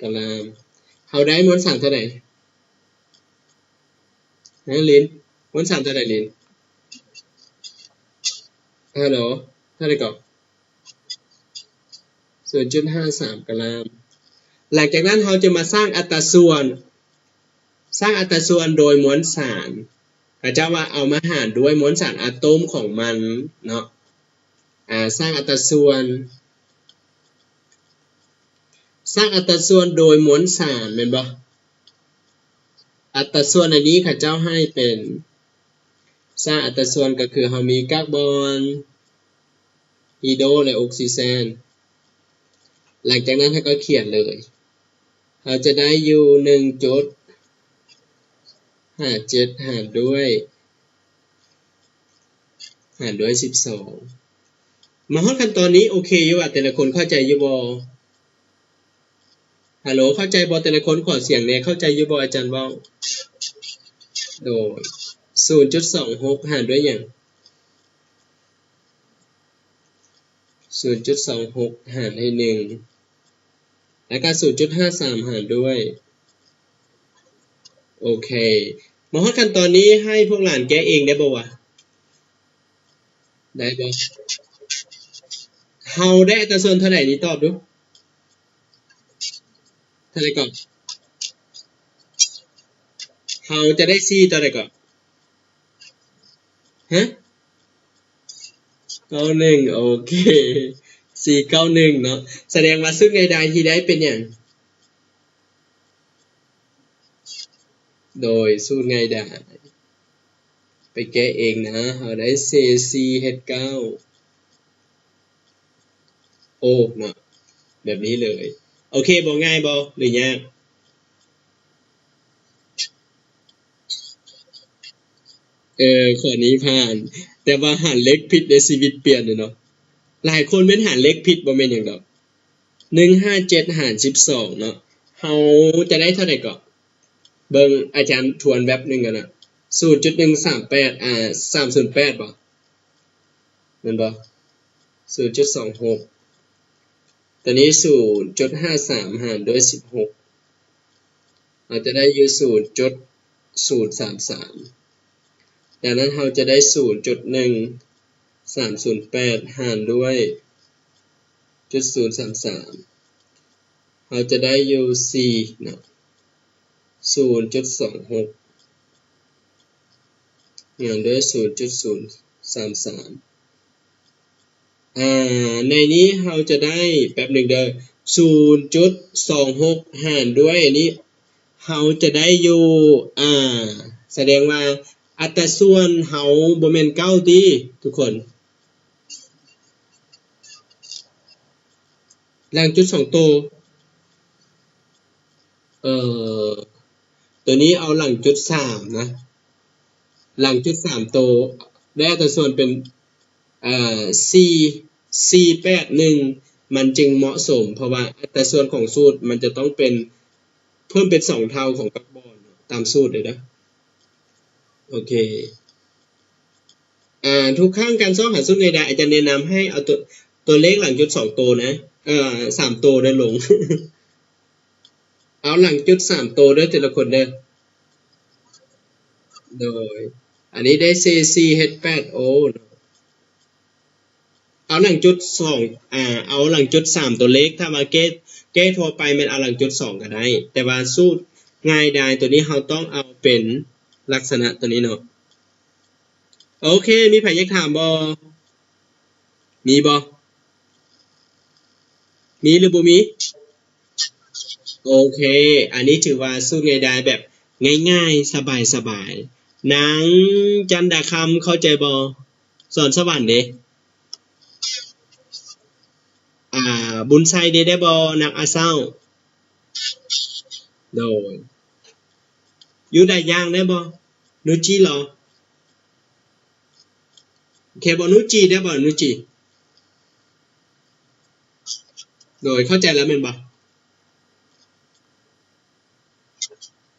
ກະລາມ. ເຮົາໄດ້ມວນສານເທົ່າໃດ? ຮະ ລິນ? ມວນສານເທົ່າໃດ ລິນ? ຮາໂຫຼ? ເທົ່າໃດເກາະ? ສູນຈຸດຫ້າສາມກະລາມ. ຫຼັງຈາກນັ້ນເຮົາຈະມາສ້າງອັດຕາສ່ວນ, ສ້າງອັດຕາສ່ວນໂດຍມວນສານ ເຂົາເຈົ້າວ່າເອົາມາຫານດ້ວຍມວນສານອາໂຕມຂອງມັນເນາະ. ອາ ສ້າງອັດຕາສ່ວນ, ສ້າງອັດຕາສ່ວນໂດຍມວນສານແມ່ນບໍ່? ອັດຕາສ່ວນໃນນີ້ເຂົາເຈົ້າໃຫ້ເປັນ ສ້າງອັດຕາສ່ວນກໍຄືເຮົາມີກາກບອນ, ຮີໂດ ແລະ ອົກຊີເຈນ. ຫຼັງຈາກນັ້ນເຮົາກໍຂຽນເລີຍ. ເຮົາຈະໄດ້ຢູ່ ໜຶ່ງຈຸດຫ້າເຈັດ ຫານດ້ວຍ ຫານດ້ວຍ ສິບສອງ. ມາຮອດຂັ້ນຕອນນີ້ໂອເຄຢູ່ຫວາ? ແຕ່ລະຄົນເຂົ້າໃຈຢູ່ບໍ່? ຮາໂຫຼ ເຂົ້າໃຈບໍ່ແຕ່ລະຄົນ? ຂໍສຽງແດ່. ເຂົ້າໃຈຢູ່ບໍ່ອາຈານເວົ້າ? ໂດຍ ສູນຈຸດສອງຫົກ ຫານດ້ວຍຫຍັງ? ສູນຈຸດສອງຫົກ ຫານໃຫ້ ໜຶ່ງ ແລ້ວກໍ ສູນຈຸດຫ້າສາມ ຫານດ້ວຍ ໂອເຄ. ມາຮອດຂັ້ນຕອນນີ້ໃຫ້ພວກຫຼານແກ້ເອງໄດ້ບໍ່ວະ? ໄດ້ບໍ່? ເຮົາໄດ້ອັດຕາສ່ວນເທົ່າໃດນີ້? ຕອບດູ. ເທົ່າໃດເກາະ? ເຮົາຈະໄດ້ ສີ່ ເທົ່າໃດເກາະ? ຮະ? ເກົ້າໜຶ່ງ ໂອເຄ ສີ່ເກົ້າໜຶ່ງເນາະ. ສະແດງວ່າສູດງ່າຍດາຍທີ່ໄດ້ເປັນຫຍັງ? ໂດຍ ສູດງ່າຍດາຍ ໄປແກ້ເອງນະ. ເຮົາໄດ້ ເສ ສີ່ ເຮັດ ເກົ້າ ໂອ ເນາະ ແບບນີ້ເລີຍ. ໂອເຄ ບໍ່ງ່າຍບໍ່ ຫຼືຍາກ? ເອີ ຂໍ້ນີ້ຜ່ານ ແຕ່ວ່າຫານເລກຜິດໃນຊີວິດປ່ຽນເດ້ເນາະ. ຫຼາຍຄົນແມ່ນຫານເລກຜິດ ບໍ່ແມ່ນຫຍັງດອກ. ໜຶ່ງຫ້າເຈັດ ຫານ ສິບສອງ ເນາະ ເຮົາຈະໄດ້ເທົ່າໃດເກາະ? ເບິ່ງ ອາຈານທວນແວບໜຶ່ງກ່ອນນະ. ສູນຈຸດໜຶ່ງສາມແປດ ອາ ສາມສູນແປດ ບໍ່ ແມ່ນບໍ່? ສູນຈຸດສອງຫົກ ຕົວນີ້ ສູນຈຸດຫ້າສາມ ຫານດ້ວຍ ສິບຫົກ ເຮົາຈະໄດ້ຢູ່ ສູນຈຸດສູນສາມສາມ. ດັ່ງນັ້ນເຮົາຈະໄດ້ ສູນຈຸດໜຶ່ງສາມສູນແປດ ຫານດ້ວຍ ຈຸດສູນສາມສາມ ເຮົາຈະໄດ້ຢູ່ ສີ່ ເນາະ ສູນຈຸດສອງຫົກ ຫານດ້ວຍ ສູນຈຸດສູນສາມສາມ. ອາ ໃນນີ້ເຮົາຈະໄດ້ ແປັບໜຶ່ງເດີ ສູນຈຸດສອງຫົກ ຫານດ້ວຍອັນນີ້ ເຮົາຈະໄດ້ຢູ່ ອາ ສະແດງວ່າອັດຕາສ່ວນເຮົາບໍ່ແມ່ນ ເກົ້າ ຕິທຸກຄົນ? ຫຼັງຈຸດສອງໂຕ ເອີ ຕົວນີ້ເອົາຫຼັງຈຸດສາມນະ ຫຼັງຈຸດສາມໂຕ ແລະ ອັດຕາສ່ວນເປັນ ເອີ ສີ່ ສີ່ແປດໜຶ່ງ ມັນຈຶ່ງເໝາະສົມ ເພາະວ່າອັດຕາສ່ວນຂອງສູດມັນຈະຕ້ອງເປັນ ເພີ່ມເປັນສອງເທົ່າຂອງກາກບອນ ຕາມສູດເລີຍເດີ. ໂອເຄ ອາ ທຸກຄັ້ງການຊອກຫາສູດງ່າຍດາຍ ອາຈານແນະນຳໃຫ້ເອົາຕົວ ຕົວເລກຫຼັງຈຸດສອງໂຕນະ ເອີ ສາມໂຕເດີ ຫຼົງ ເອົາຫຼັງຈຸດສາມໂຕເດີ ແຕ່ລະຄົນເດີ. ໂດຍ ອັນນີ້ໄດ້ ເສ ສີ່ ເຮັດ ແປດ ໂອ ເນາະ. ເອົາຫຼັງຈຸດສອງ ອາ ເອົາຫຼັງຈຸດສາມຕົວເລກ ຖ້າວ່າແກ້ ແກ້ທົ່ວໄປແມ່ນເອົາຫຼັງຈຸດສອງກໍໄດ້ ແຕ່ວ່າສູດງ່າຍດາຍຕົວນີ້ເຮົາຕ້ອງເອົາເປັນລັກສະນະຕົວນີ້ເນາະ. ໂອເຄ ມີໃຜຢາກຖາມບໍ່? ມີບໍ່? ມີຫຼືບໍ່ມີ? ໂອເຄ ອັນນີ້ຖືວ່າສູດງ່າຍດາຍແບບງ່າຍໆ ສະບາຍໆ. ນາງຈັນດາຄຳເຂົ້າໃຈບໍ່? ສອນສະຫວັນເດ? ອາ ບຸນໄຊເດ ໄດ້ບໍ່? ນັກອາເຊົ້າ? ໂດຍ ຢູ່ໄດ້ຢ່າງໄດ້ບໍ່? ນູຈິເລາ? ໂອເຄບໍ່? ນູຈິໄດ້ບໍ່? ນູຈິ ໂດຍ ເຂົ້າໃຈແລ້ວແມ່ນບໍ່?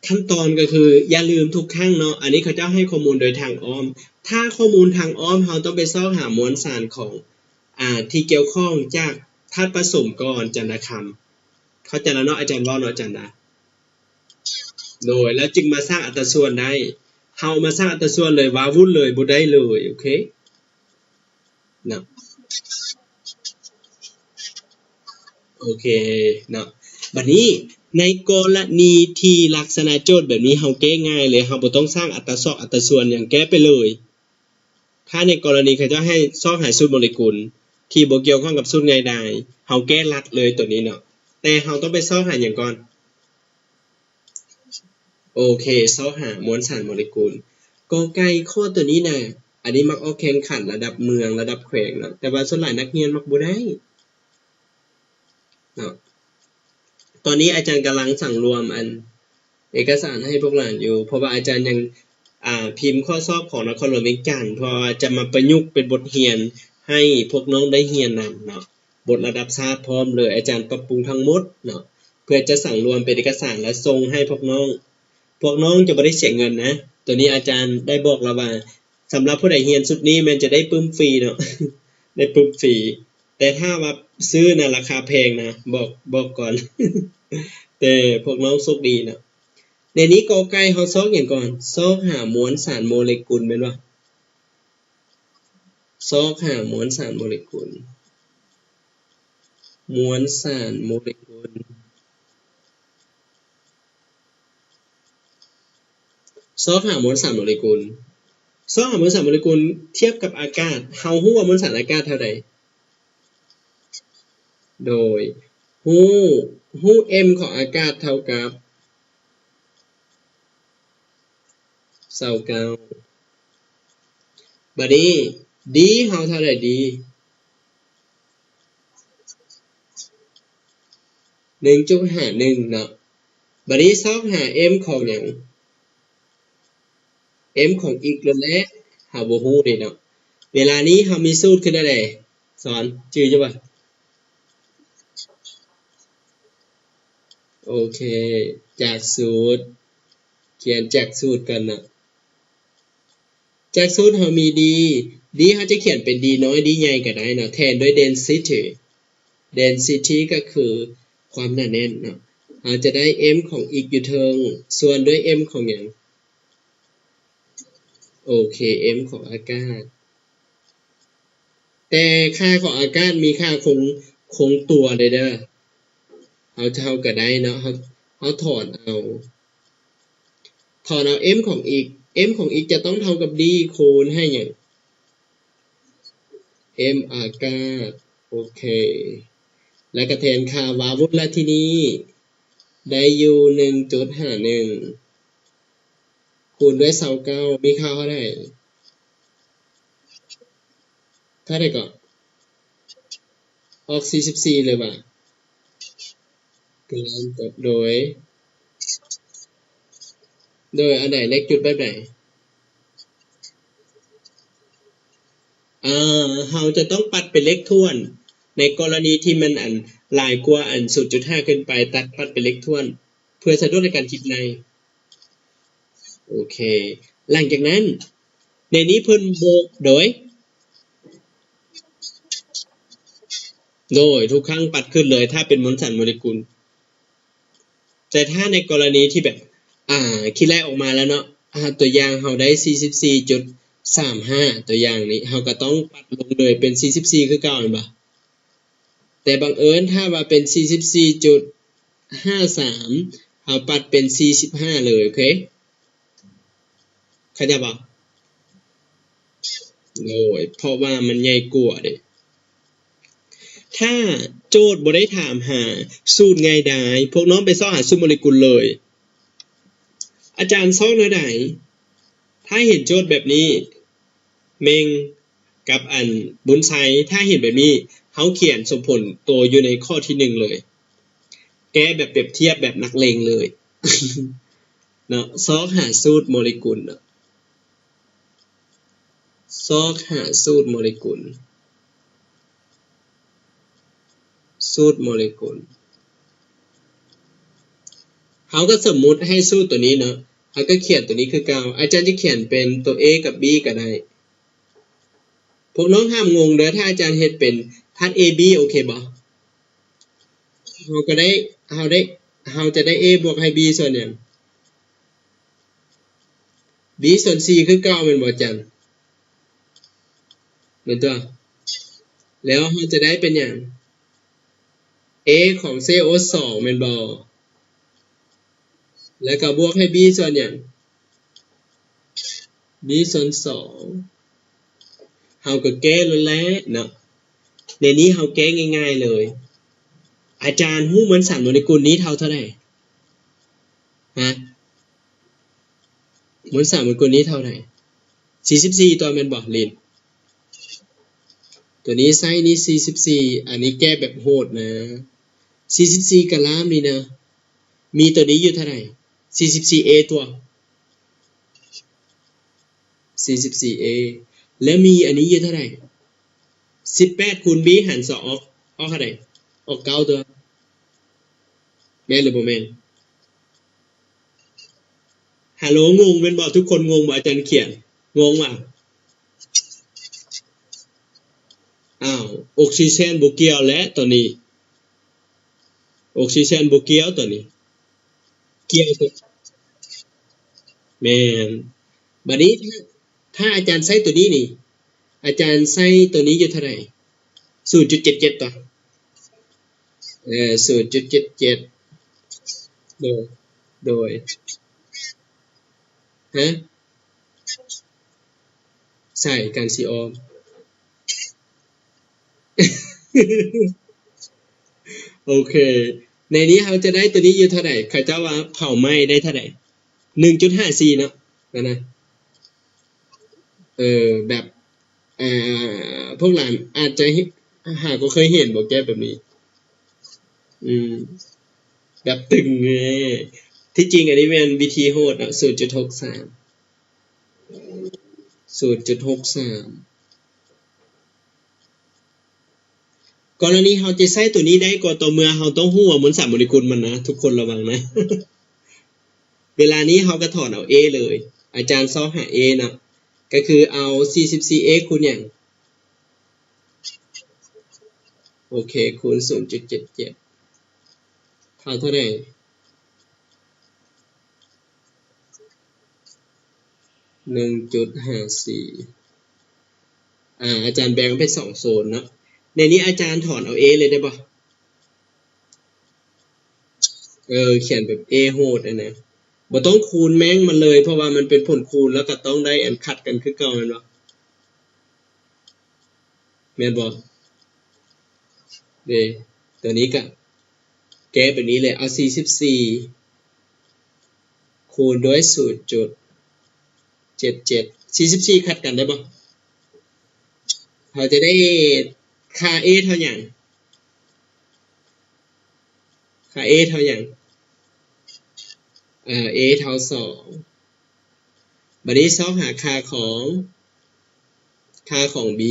ຂັ້ນຕອນກໍຄື ຢ່າລືມທຸກຄັ້ງເນາະ ອັນນີ້ເຂົາເຈົ້າໃຫ້ຂໍ້ມູນໂດຍທາງອ້ອມ. ຖ້າຂໍ້ມູນທາງອ້ອມ ເຮົາຕ້ອງໄປຊອກຫາມວນສານຂອງ ອ່າ ທີ່ກ່ຽວຂ້ອງຈາກທາດປະສົມກ່ອນ ຈັນດາຄຳ. ເຂົ້າໃຈແລ້ວເນາະ ອາຈານເວົ້າເນາະ ຈັນດາ? ໂດຍ ແລ້ວຈຶ່ງມາສ້າງອັດຕາສ່ວນໄດ້. ເຮົາມາສ້າງອັດຕາສ່ວນເລີຍ ວ້າວຸ້ນເລີຍ ບໍ່ໄດ້ເລີຍ ໂອເຄ ເນາະ ໂອເຄເນາະ. ບັດນີ້ໃນກໍລະນີທີ່ລັກສະນະໂຈດແບບນີ້ ເຮົາແກ້ງ່າຍເລີຍ ເຮົາບໍ່ຕ້ອງສ້າງອັດຕາຊອກ ອັດຕາສ່ວນຫຍັງ ແກ້ໄປເລີຍ. ຖ້າໃນກໍລະນີເຂົາເຈົ້າໃຫ້ຊອກຫາສູດໂມເລກຸນທີ່ບໍ່ກ່ຽວຂ້ອງກັບສູດງ່າຍດາຍ ເຮົາແກ້ລັດເລີຍໂຕນີ້ເນາະ. ແຕ່ເຮົາຕ້ອງໄປຊອກຫາຫຍັງກ່ອນ? ໂອເຄ ຊອກຫາມວນສານໂມເລກຸນ. ກໍໄກ່ ຂໍ້ໂຕນີ້ນະ ອັນນີ້ມັກອອກແຂ່ງຂັນລະດັບເມືອງ ລະດັບແຂວງເນາະ ແຕ່ວ່າສ່ວນຫຼາຍນັກຮຽນມັກບໍ່ໄດ້ເນາະ. ຕອນນີ້ອາຈານກຳລັງສັງລວມອັນເອກະສານໃຫ້ພວກຫຼານຢູ່ ເພາະວ່າອາຈານຍັງ ອ່າ ພິມຂໍ້ສອບຂອງນະຄອນຫຼວງວຽງຈັນ ເພາະວ່າຈະມາປະຍຸກເປັນບົດຮຽນໃຫ້ພວກນ້ອງໄດ້ຮຽນນຳເນາະ. ບົດລະດັບຊາດພ້ອມເລີຍ ອາຈານປັບປຸງທັງໝົດເນາະ ເພື່ອຈະສັງລວມເປັນເອກະສານ ແລະ ສົ່ງໃຫ້ພວກນ້ອງ. ພວກນ້ອງຈະບໍ່ໄດ້ເສຍເງິນນະ. ໂຕນີ້ອາຈານໄດ້ບອກແລ້ວວ່າ ສຳລັບຜູ້ໃດຮຽນຊຸດນີ້ແມ່ນຈະໄດ້ປຶ້ມຟຣີເນາະ ໄດ້ປຶ້ມຟຣີ. ແຕ່ຖ້າວ່າຊື້ນະ ລາຄາແພງນະ ບອກ ບອກກ່ອນ ແຕ່ພວກນ້ອງໂຊກດີເນາະ. ດຽວນີ້ ກໍໄກ່ ເຮົາຊອກຫຍັງກ່ອນ? ຊອກຫາມວນສານໂມເລກຸນແມ່ນບໍ່? ຊອກຫາມວນສານໂມເລກຸນ ມວນສານໂມເລກຸນ ຊອກຫາມວນສານໂມເລກຸນ ຊອກຫາມວນສານໂມເລກຸນທຽບກັບອາກາດ ເຮົາຮູ້ວ່າມວນສານອາກາດເທົ່າໃດ? ໂດຍ ຮູ້ ຮູ້ M ຂອງອາກາດເທົ່າກັບ ຊາວເກົ້າ. ບາດນີ້ D ເຮົາເທົ່າໃດ? D ໜຶ່ງຈຸດຫ້າໜຶ່ງເນາະ. ບາດນີ້ຊອກຫາ M ຂອງຫຍັງ? M ຂອງ x ນັ້ນແຫຼະ ເຮົາບໍ່ຮູ້ເດ້ເນາະ. ເວລານີ້ເຮົາມີສູດຄືແນວໃດ? ສອນ ຈື່ຢູ່ບໍ່? ໂອເຄ ຈາກສູດ ຂຽນຈາກສູດກ່ອນເນາະ. ຈາກສູດເຮົາມີ D D ເຮົາຈະຂຽນເປັນ D ນ້ອຍ D ໃຫຍ່ກໍໄດ້ເນາະ ແທນດ້ວຍ density density ກໍຄືຄວາມໜາແໜ້ນເນາະ. ເຮົາຈະໄດ້ M ຂອງ x ຢູ່ເທິງ ສ່ວນດ້ວຍ M ຂອງຫຍັງ? ໂອເຄ M ຂອງອາກາດ ແຕ່ຄ່າຂອງອາກາດມີຄ່າຄົງ ຄົງຕົວເດ້ ເຮົາ ເຮົາກໍໄດ້ເນາະ ເຮົາ ເຮົາຖອນເອົາ ຖອນເອົາ M ຂອງ x M ຂອງ x ຈະຕ້ອງເທົ່າກັບ D ຄູນໃຫ້ຫຍັງ? M ອາກາດ ໂອເຄ ແລ້ວກໍແທນຄ່າ ວາວຸ້ນລະທີນີ້ ໄດ້ຢູ່ໜຶ່ງຈຸດຫ້າໜຶ່ງ ຄູນດ້ວຍຊາວເກົ້າ ມີຄ່າເທົ່າໃດ? ເທົ່າໃດເກາະ? ອອກສີ່ສິບສີ່ເລີຍຫວາ? ໂດຍ ໂດຍອັນໃດ? ເລກຈຸດແບບໃດ? ເອີ ເຮົາຈະຕ້ອງປັດເປັນເລກຖ້ວນ ໃນກໍລະນີທີ່ມັນອັນຫຼາຍກວ່າອັນສູນຈຸດຫ້າຂຶ້ນໄປ ຕັດປັດເປັນເລກຖ້ວນ ເພື່ອສະດວກໃນການຄິດໄລ່. ໂອເຄ ຫຼັງຈາກນັ້ນ ໃນນີ້ເພິ່ນບອກໂດຍ ໂດຍ ທຸກຄັ້ງປັດຂຶ້ນເລີຍ ຖ້າເປັນມວນສານໂມເລກຸນ. ແຕ່ຖ້າໃນກໍລະນີທີ່ແບບ ອ່າ ຄິດໄລ່ອອກມາແລ້ວເນາະ ອ່າ ຕົວຢ່າງເຮົາໄດ້ສີ່ສິບສີ່ຈຸດສາມຫ້າ ຕົວຢ່າງນີ້ ເຮົາກໍຕ້ອງປັດລົງເລີຍເປັນສີ່ສິບສີ່ຄືເກົ່າ ແມ່ນບໍ່? ແຕ່ບັງເອີນຖ້າວ່າເປັນສີ່ສິບສີ່ຈຸດຫ້າສາມ ເຮົາປັດເປັນສີ່ສິບຫ້າເລີຍ ໂອເຄ ເຂົ້າໃຈບໍ່? ໂດຍ ເພາະວ່າມັນໃຫຍ່ກວ່າເດ້. ຖ້າໂຈດບໍ່ໄດ້ຖາມຫາສູດງ່າຍດາຍ ພວກນ້ອງໄປຊອກຫາສູດໂມເລກຸນເລີຍ. ອາຈານຊອກແນວໃດ? ຖ້າເຫັນໂຈດແບບນີ້ ເມັງກັບອັນບຸນໄຊ ຖ້າເຫັນແບບນີ້ ເຮົາຂຽນສົມຜົນໂຕຢູ່ໃນຂໍ້ທີໜຶ່ງເລີຍ ແກ້ແບບປຽບທຽບແບບນັກເລັງເລີຍເນາະ ຊອກຫາສູດໂມເລກຸນເນາະ. ຊອກຫາສູດໂມເລກຸນ. ສູດໂມເລກຸນ. ເຮົາກໍສົມມຸດໃຫ້ສູດຕົວນີ້ເນາະ, ເຮົາກໍຂຽນຕົວນີ້ຄືເກົ່າ. ອາຈານຈະຂຽນເປັນຕົວ A ກັບ B ກໍໄດ້. ພວກນ້ອງຫ້າມງົງເດີ້ ຖ້າອາຈານເຮັດເປັນທາດ A B ໂອເຄບໍ່? ເຮົາກໍໄດ້ ເຮົາໄດ້ ເຮົາຈະໄດ້ A ບວກໃຫ້ B ສ່ວນຫຍັງ? B ສ່ວນ C ຄືເກົ່າແມ່ນບໍ່ຈັນ? ແມ່ນຕົວະ. ແລ້ວເຮົາຈະໄດ້ເປັນຫຍັງ? A ຂອງ C O ສອງແມ່ນບໍ່? ແລ້ວກໍບວກໃຫ້ B ສ່ວນຫຍັງ? B ສ່ວນສອງ. ເຮົາກໍແກ້ໂລດແຫຼະເນາະ. ໃນນີ້ເຮົາແກ້ງ່າຍໆເລີຍ. ອາຈານຮູ້ມວນສານໂມເລກຸນນີ້ເທົ່າເທົ່າໃດ? ຮະ? ມວນສານໂມເລກຸນນີ້ເທົ່າໃດ? ສີ່ສິບສີ່ຕົວະ ແມ່ນບໍ່ ລິນ? ຕົວນີ້ໃຊ້ນີ້ສີ່ສິບສີ່, ອັນນີ້ແກ້ແບບໂຫດນະ. ສີ່ສິບສີ່ກະລາມນີ້ນະ. ມີຕົວນີ້ຢູ່ເທົ່າໃດ? ສີ່ສິບສີ່ A ຕົວະ. ສີ່ສິບສີ່ A ແລ້ວມີອັນນີ້ຢູ່ເທົ່າໃດ? ສິບແປດຄູນ B ຫານສອງອອກ ອອກເທົ່າໃດ? ອອກເກົ້າຕົວະ. ແມ່ນຫຼືບໍ່ແມ່ນ? ຮາໂລ ງົງແມ່ນບໍ່? ທຸກຄົນງົງບໍ່? ອາຈານຂຽນ ງົງວ່າ? ອ້າວ ອົກຊີເຊັນບໍ່ກ່ຽວແຫຼະຕອນນີ້. ອົກຊີເຊັນບໍ່ກ່ຽວຕອນນີ້. ກ່ຽວຕົວະ. ແມ່ນ. ບາດນີ້ ຖ້າ ຖ້າອາຈານໃຊ້ຕົວນີ້ນີ້ ອາຈານໃຊ້ຕົວນີ້ຢູ່ເທົ່າໃດ? ສູນຈຸດເຈັດເຈັດຕົວະ. ເອີ ສູນຈຸດເຈັດເຈັດ. ໂດຍ ໂດຍ. ຮະ? ໃສ່ກັນຊິອອກ. ໂອເຄ ໃນນີ້ເຮົາຈະໄດ້ຕົວນີ້ຢູ່ເທົ່າໃດ? ເຂົາເຈົ້າວ່າເຜົາໄໝ້ໄດ້ເທົ່າໃດ? ໜຶ່ງຈຸດຫ້າສີ່ເນາະ ນັ້ນນະ. ເອີ ແບບ ເອີ ພວກຫຼານອາດຈະເຫັນ ຫາກໍເຄີຍເຫັນບໍ່ແກ້ແບບນີ້? ອືມ ແບບຕຶງແນ່. ທີ່ຈິງອັນນີ້ແມ່ນວິທີໂຫດເນາະ ສູນຈຸດຫົກສາມ. ສູນຈຸດຫົກສາມ. ກໍລະນີເຮົາຈະໃຊ້ຕົວນີ້ໄດ້ກໍຕໍ່ເມື່ອເຮົາຕ້ອງຮູ້ວ່າມວນສານໂມເລກຸນມັນນະ ທຸກຄົນລະວັງນະ. ເວລານີ້ເຮົາກໍຖອນເອົາ A ເລີຍ. ອາຈານຊອກຫາ A ນະ ກໍຄືເອົາສີ່ສິບສີ່ A ຄູນຫຍັງ? ໂອເຄ ຄູນສູນຈຸດເຈັດເຈັດ ເທົ່າເທົ່າໃດ? ໜຶ່ງຈຸດຫ້າສີ່. ອາ ອາຈານແບ່ງເປັນສອງໂຊນເນາະ. ໃນນີ້ອາຈານຖອນເອົາ A ເລີຍໄດ້ບໍ່? ເອີ ຂຽນແບບ A ໂຫດຫັ້ນນະ. ບໍ່ຕ້ອງຄູນແມ່ງມັນເລີຍ ເພາະວ່າມັນເປັນຜົນຄູນ ແລ້ວກໍຕ້ອງໄດ້ອັນຂັດກັນຄືເກົ່າແມ່ນບໍ່? ແມ່ນບໍ່? ເດ້ ຕົວນີ້ກະແກ້ແບບນີ້ເລີຍ. ເອົາສີ່ສິບສີ່ຄູນດ້ວຍສູນຈຸດເຈັດເຈັດ. ສີ່ສິບສີ່ຂັດກັນໄດ້ບໍ່? ເຮົາຈະໄດ້ຄ່າ A ເທົ່າຫຍັງ? ຄ່າ A ເທົ່າຫຍັງ? ເອີ A ເທົ່າສອງ. ບາດນີ້ຊອກຫາຄ່າຂອງ ຄ່າຂອງ B.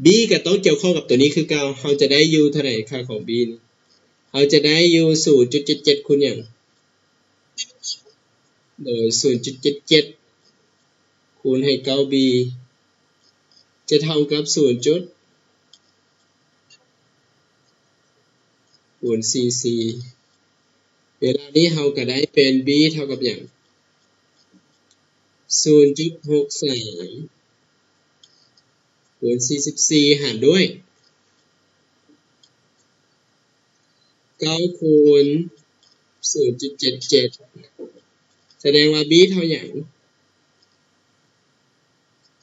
B ກໍຕ້ອງກ່ຽວຂ້ອງກັບຕົວນີ້ຄືເກົ່າ. ເຮົາຈະໄດ້ຢູ່ເທົ່າໃດ? ຄ່າຂອງ B ນີ້ ເຮົາຈະໄດ້ຢູ່ສູນຈຸດເຈັດເຈັດຄູນຫຍັງ? ໂດຍ ສູນຈຸດເຈັດເຈັດ ຄູນໃຫ້ເກົ້າ B ຈະເທົ່າກັບສູນຈຸດ ຄູນສີ່ສິບສີ່. ເວລານີ້ເຮົາກໍໄດ້ເປັນ B ເທົ່າກັບຫຍັງ? ສູນຈຸດຫົກສາມ ຄູນສີ່ສິບສີ່ ຫານດ້ວຍເກົ້າຄູນສູນຈຸດເຈັດເຈັດ ສະແດງວ່າ B ເທົ່າຫຍັງ?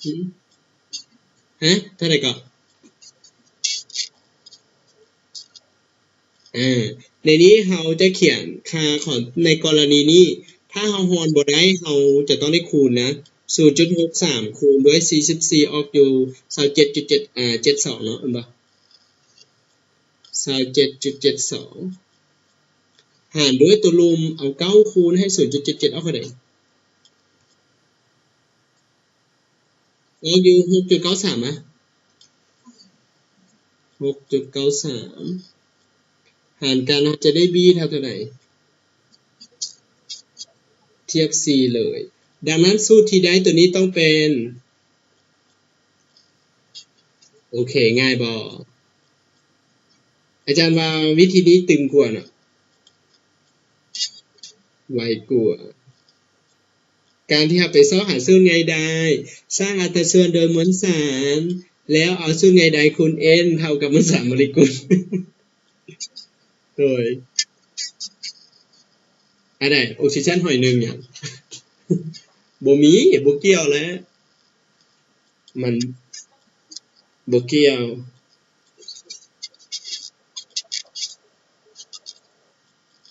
ຫຶ? ຮະ? ເທົ່າໃດເກາະ? ອາ ໃນນີ້ເຮົາຈະຂຽນຄ່າຂອງ ໃນກໍລະນີນີ້ ຖ້າເຮົາຮອນບໍ່ໄດ້ ເຮົາຈະຕ້ອງໄດ້ຄູນນະ ສູນຈຸດຫົກສາມ ຄູນດ້ວຍສີ່ສິບສີ່ ອອກຢູ່ຊາວເຈັດຈຸດເຈັດ ອາ ເຈັດສອງເນາະ ແມ່ນບໍ່? ຊາວເຈັດຈຸດເຈັດສອງ ຫານດ້ວຍຕົວລຸ່ມ ເອົາເກົ້າຄູນໃຫ້ສູນຈຸດເຈັດເຈັດ ອອກເທົ່າໃດ? ອອກຢູ່ຫົກຈຸດເກົ້າສາມ ນະ ຫົກຈຸດເກົ້າສາມ. ຫານກັນ ເຮົາຈະໄດ້ B ເທົ່າເທົ່າໃດ? ທຽບ C ເລີຍ. ດັ່ງນັ້ນ ສູດທີ່ໄດ້ຕົວນີ້ຕ້ອງເປັນ ໂອເຄ ງ່າຍບໍ່? ອາຈານວ່າວິທີນີ້ຕຶງກວ່າເນາະ ໄວກວ່າ. ການທີ່ເຮົາໄປຊອກຫາສູດໄງໄດ້ ສ້າງອັດຕາສ່ວນໂດຍມວນສານ ແລ້ວເອົາສູດໄງໄດ້ຄູນ N ເທົ່າກັບມວນສານໂມເລກຸນ. ໂດຍ ອັນໃດ ອອກຊີເຈນຫອຍໜຶ່ງຫຍັງ? ບໍ່ມີ ບໍ່ກ່ຽວແຫຼະ ມັນບໍ່ກ່ຽວ.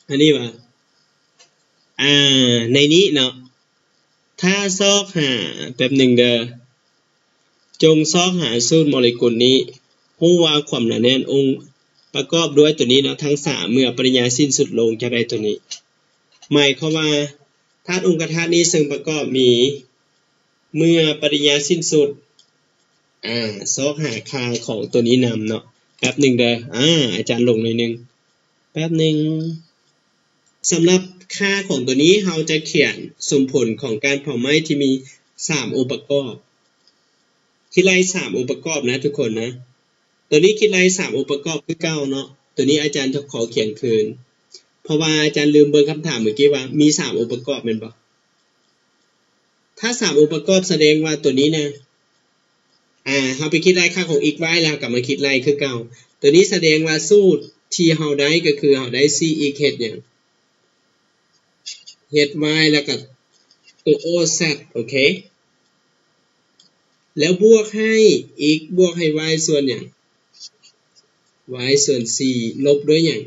ອັນນີ້ຫວາ? ອ່າ ໃນນີ້ເນາະ ຖ້າຊອກຫາ ແປັບໜຶ່ງເດີ ຈົ່ງຊອກຫາສູດໂມເລກຸນນີ້ ຮູ້ວ່າຄວາມໜາແໜ້ນອົງປະກອບດ້ວຍຕົວນີ້ເນາະ ທັງສາມ ເມື່ອປະລິຍາຍສິ້ນສຸດລົງຈະໄດ້ຕົວນີ້. ໝາຍຄວາມວ່າ ທາດອົງຄະທາດນີ້ເຊິ່ງປະກອບມີ ເມື່ອປະລິຍາຍສິ້ນສຸດ ອາ ຊອກຫາຄ່າຂອງຕົວນີ້ນຳເນາະ. ແປັບໜຶ່ງເດີ ອາ ອາຈານຫຼົງໜ້ອຍໜຶ່ງ ແປັບໜຶ່ງ. ສຳລັບຄ່າຂອງຕົວນີ້ ເຮົາຈະຂຽນສົມຜົນຂອງການເຜົາໄໝ້ທີ່ມີສາມອົງປະກອບ. ຄິດໄລ່ສາມອົງປະກອບນະທຸກຄົນນະ. ຕົວນີ້ຄິດໄລ່ສາມອົງປະກອບຄືເກົ່າເນາະ. ຕົວນີ້ອາຈານຈະຂໍຂຽນຄືນ ເພາະວ່າອາຈານລືມເບິ່ງຄຳຖາມເມື່ອກີ້ວ່າມີສາມອົງປະກອບແມ່ນບໍ່? ຖ້າສາມອົງປະກອບສະແດງວ່າຕົວນີ້ນະ ອາ ເຮົາໄປຄິດໄລ່ຄ່າຂອງ x y ແລ້ວເຮົາກໍມາຄິດໄລ່ຄືເກົ່າ. ຕົວນີ້ສະແດງວ່າສູດທີ່ເຮົາໄດ້ກໍຄືເຮົາໄດ້ ສີ່ x ເຮັດຫຍັງ? ເຮັດ y ແລ້ວກໍຕົວ z ໂອເຄ ແລ້ວບວກໃຫ້ x ບວກໃຫ້ y ສ່ວນຫຍັງ? Y ສ່ວນສີ່ ລົບດ້ວຍຫຍັງ?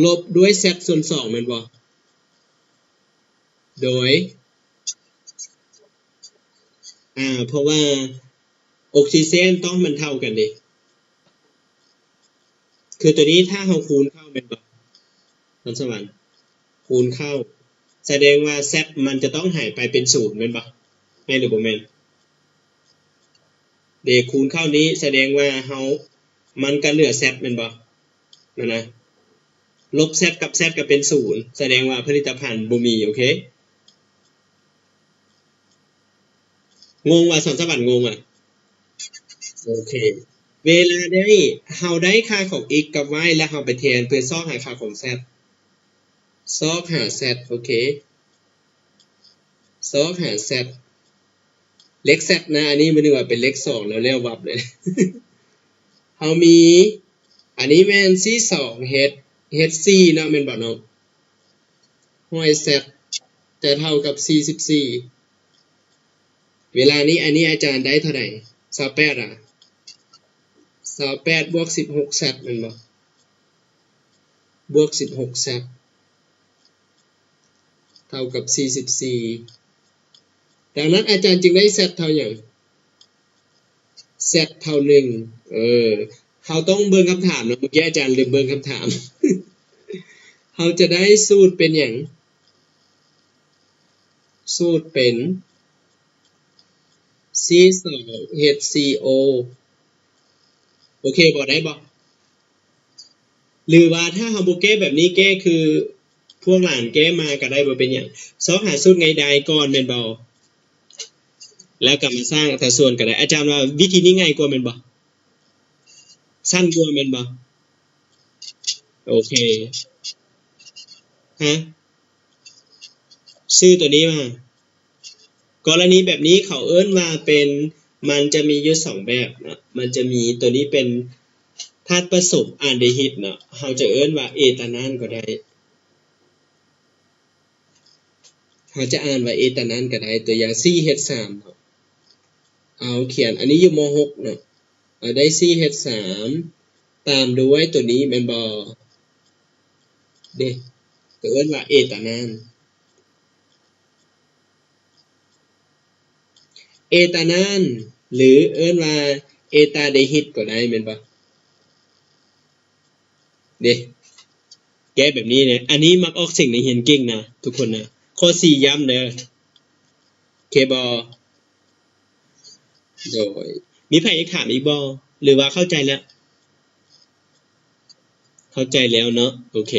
ລົບດ້ວຍ z ສ່ວນສອງແມ່ນບໍ່? ໂດຍ ອາ ເພາະວ່າ ອອກຊີເຈນຕ້ອງໃຫ້ມັນເທົ່າກັນເດ້ ຄືຕົວນີ້ຖ້າເຮົາຄູນເຂົ້າແມ່ນບໍ່? ພອນສະຫວັນ ຄູນເຂົ້າ ສະແດງວ່າ z ມັນຈະຕ້ອງຫາຍໄປເປັນສູນແມ່ນບໍ່? ແມ່ນຫຼືບໍ່ແມ່ນ? ເດ ຄູນເຂົ້ານີ້ສະແດງວ່າເຮົາ ມັນກໍເຫຼືອ z ແມ່ນບໍ່? ນັ້ນນະ ລົບ z ກັບ z ກໍເປັນສູນ ສະແດງວ່າຜະລິດຕະພັນບໍ່ມີ ໂອເຄ. ງົງວ່າ ສອນສະຫວັນ ງົງວ່າ ໂອເຄ ເວລາໄດ້ ເຮົາໄດ້ຄ່າຂອງ x ກັບ y ແລ້ວເຮົາໄປແທນເພື່ອຊອກຫາຄ່າຂອງ z ຊອກຫາ z ໂອເຄ ຊອກຫາ z ເລກ z ນະ ອັນນີ້ມັນນຶກວ່າເປັນເລກສອງແລ້ວ ແລ້ວວັບເລີຍ ເຮົາມີ ອັນນີ້ແມ່ນ ສີ່ ສອງ ເຮັດ ເຮັດ ສີ່ ເນາະ ແມ່ນບໍ່ເນາະ? ຮ້ອຍ z ຈະເທົ່າກັບ ສີ່ສິບສີ່ ເວລານີ້ ອັນນີ້ອາຈານໄດ້ເທົ່າໃດ? ຊາວແປດ ອະ ຊາວແປດ ບວກ ສິບຫົກ z ແມ່ນບໍ່? ບວກ ສິບຫົກ z ເທົ່າກັບ ສີ່ສິບສີ່ ດັ່ງນັ້ນອາຈານຈຶ່ງໄດ້ z ເທົ່າຫຍັງ? Z ເທົ່າໜຶ່ງ ເອີ ເຮົາຕ້ອງເບິ່ງຄຳຖາມເນາະ ເມື່ອກີ້ອາຈານລືມເບິ່ງຄຳຖາມ ເຮົາຈະໄດ້ສູດເປັນຫຍັງ? ສູດເປັນ C ສອງ H ສີ່ O ໂອເຄບໍ່? ໄດ້ບໍ່? ຫຼືວ່າຖ້າເຮົາບໍ່ແກ້ແບບນີ້ ແກ້ຄືພວກຫຼານແກ້ມາກໍໄດ້ ບໍ່ເປັນຫຍັງ. ຊອກຫາສູດງ່າຍດາຍກ່ອນແມ່ນບໍ່? ແລ້ວກໍມາສ້າງອັດຕາສ່ວນກໍໄດ້. ອາຈານວ່າວິທີນີ້ງ່າຍກວ່າແມ່ນບໍ່? ສັ້ນກວ່າແມ່ນບໍ່? ໂອເຄ. ຮະ? ຊື່ຕົວນີ້ວ່າ ກໍລະນີແບບນີ້ເຂົາເອີ້ນວ່າເປັນ ມັນຈະມີຢູ່ສອງແບບເນາະ ມັນຈະມີຕົວນີ້ເປັນທາດປະສົມອານດີຮີດເນາະ ເຮົາຈະເອີ້ນວ່າເອຕານານກໍໄດ້ ເຮົາຈະອ່ານວ່າເອຕານານກໍໄດ້ ຕົວຢ່າງ C H ສາມເນາະ ເອົາຂຽນ ອັນນີ້ຢູ່ ມໍຫົກ ເນາະ ເອົາໄດ້ C H ສາມ ຕາມດ້ວຍຕົວນີ້ແມ່ນບໍ່? ເດ້ ກໍເອີ້ນວ່າເອຕານານ ເອຕານານ ຫຼືເອີ້ນວ່າເອຕາເດຮີດກໍໄດ້ແມ່ນບໍ່? ເດ້ ແກ້ແບບນີ້ເດ້ ອັນນີ້ມັກອອກສຽງໃນຮຽນເກັ່ງນະທຸກຄົນນະ ຂໍ້ສີ່ຢ້ຳເດີ ໂອເຄບໍ່? ໂດຍ ມີໃຜຢາກຖາມອີກບໍ່ ຫຼືວ່າເຂົ້າໃຈແລ້ວ? ເຂົ້າໃຈແລ້ວເນາະ. ໂອເຄ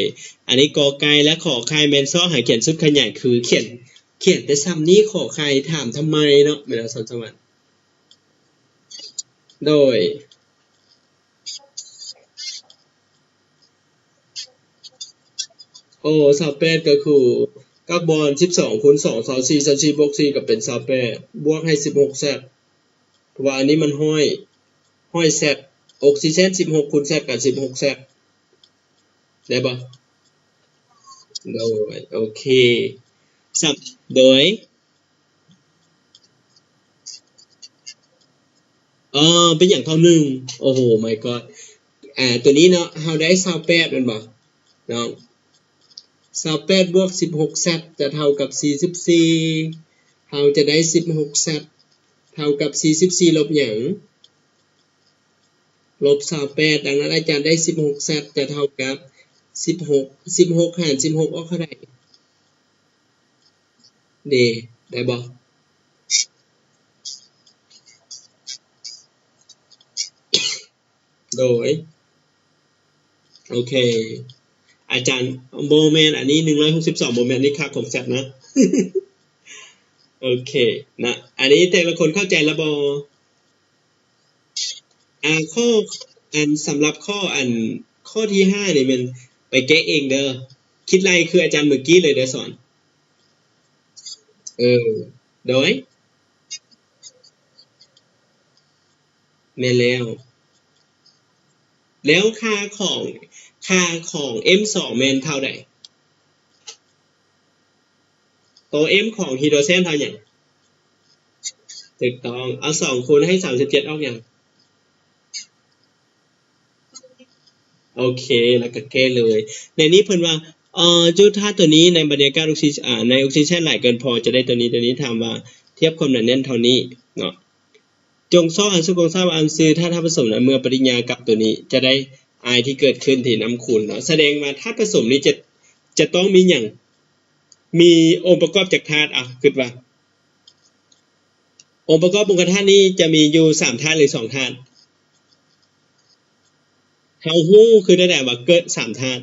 ອັນນີ້ ກ ໄກ່ ແລະ ຂ ໄຂ່ ແມ່ນຊອກຫາຂຽນຊຸດຂະຫຍາຍ ຄືຂຽນ ຂຽນແຕ່ຊ່ຳນີ້ ຂ ໄຂ່ ຖາມທຳໄມເນາະ ແມ່ນບໍ່ ສອນສະຫວັນ? ໂດຍ ໂອ້ ຊາວແປດ ກໍຄືກັບບອນ ສິບສອງຄູນສອງ ຊາວສີ່ ຊາວສີ່ບວກສີ່ ກໍເປັນ ຊາວແປດ ບວກໃຫ້ ສິບຫົກແຊັກ ເພາະວ່າອັນນີ້ມັນຮ້ອຍ ຮ້ອຍແຊັກ ອອກຊີເຊັນ ສິບຫົກຄູນແຊັກ ກັນ ສິບຫົກແຊັກ ໄດ້ບໍ່? ໂດຍ ໂອເຄ ສຳ ໂດຍ ເອີ ເປັນຫຍັງເທົ່າໜຶ່ງ? ໂອ້ໂຫ my god ອ່າ ຕົວນີ້ເນາະ ເຮົາໄດ້ ຊາວແປດ ແມ່ນບໍ່ເນາະ? ຊາວແປດ ບວກ ສິບຫົກແຊັກ ຈະເທົ່າກັບ ສີ່ສິບສີ່ ເຮົາຈະໄດ້ ສິບຫົກແຊັກ ເທົ່າກັບ ສີ່ສິບສີ່ ລົບຫຍັງ? ລົບ ຊາວແປດ ດັ່ງນັ້ນອາຈານໄດ້ ສິບຫົກແຊັກ ຈະເທົ່າກັບ ສິບຫົກ ສິບຫົກຫານ ສິບຫົກ ອອກເທົ່າໃດ? ເດ ໄດ້ບໍ່? ໂດຍ ໂອເຄ ອາຈານ ບໍ່ແມ່ນ ອັນນີ້ ໜຶ່ງຮ້ອຍຫົກສິບສອງ ບໍ່ແມ່ນ ນີ້ຄ່າຂອງແຊັກນະ ໂອເຄນະ ອັນນີ້ແຕ່ລະຄົນເຂົ້າໃຈລະບໍ່? ອ່າ ຂໍ້ ອັນ ສຳລັບຂໍ້ ອັນ ຂໍ້ທີຫ້ານີ້ແມ່ນໄປແກ້ເອງເດີ ຄິດໄລ່ຄືອາຈານມື້ກີ້ເລີຍເດີສອນ ເອີ ໂດຍ ແມ່ນແລ້ວ ແລ້ວຄ່າຂອງ ຄ່າຂອງ ເອັມສອງ ແມ່ນເທົ່າໃດ? ໂຕ M ຂອງ hydrogen ເທົ່າຫຍັງ? ຖືກຕ້ອງ ເອົາ ສອງ ຄູນໃຫ້ ສາມສິບເຈັດ ອອກຫຍັງ? ໂອເຄ ແລ້ວກໍແກ້ເລີຍ ໃນນີ້ເພິ່ນວ່າ ເອີ ຈຸດທາດຕົວນີ້ໃນບັນຍາກາດອົກຊີ ອ່າ ໃນອົກຊີເຈນຫຼາຍເກີນພໍ ຈະໄດ້ຕົວນີ້ ຕົວນີ້ຖາມວ່າທຽບຄວາມໜາແໜ້ນເທົ່ານີ້ເນາະ ຈົ່ງຊອກຫາຊຸດໂຄງສ້າງອັນຊື່ທາດ ທາດປະສົມນັ້ນ ເມື່ອປະຕິຍາກັບຕົວນີ້ ຈະໄດ້ອາຍທີ່ເກີດຂຶ້ນທີ່ນ້ຳຄູນເນາະ ສະແດງວ່າທາດປະສົມນີ້ຈະ ຈະຕ້ອງມີຫຍັງ? ມີອົງປະກອບຈັກທາດ? ອ່ະ ຄິດວ່າ ອົງປະກອບອົງຄະທາດນີ້ຈະມີຢູ່ສາມທາດ ຫຼື ສອງທາດ? ເຮົາຮູ້ຄືແນວໃດວ່າເກີດສາມທາດ?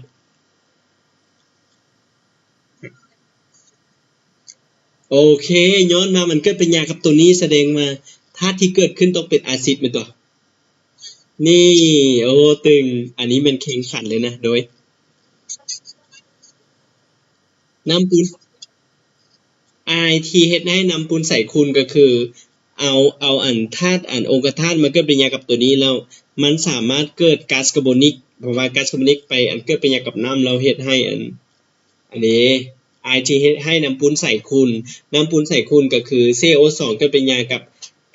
ໂອເຄ ຍ້ອນວ່າມັນເກີດປະຕິຍາກັບຕົວນີ້ ສະແດງວ່າທາດທີ່ເກີດຂຶ້ນຕ້ອງເປັນອາຊິດແມ່ນຕົວະ? ນີ້ ໂອ້ ຕຶງ ອັນນີ້ແມ່ນແຂ່ງຂັນເລີຍນະ ໂດຍ ນ້ຳປູນ ອາຍທີ່ເຮັດໃຫ້ນ້ຳປູນໃສຂຸ່ນກໍຄື ເອົາ ເອົາອັນທາດ ອັນອົງຄະທາດມາເກີດປະຕິຍາກັບຕົວນີ້ແລ້ວ ມັນສາມາດເກີດກາສຄາບອນນິກ ເພາະວ່າກາສຄາບອນນິກໄປອັນເກີດປະຕິຍາກັບນ້ຳ ແລ້ວເຮັດໃຫ້ອັນ ອັນນີ້ ອາຍທີ່ເຮັດໃຫ້ນ້ຳປູນໃສຂຸ່ນ ນ້ຳປູນໃສຂຸ່ນກໍຄື ຊີໂອສອງ ເກີດປະຕິຍາກັບ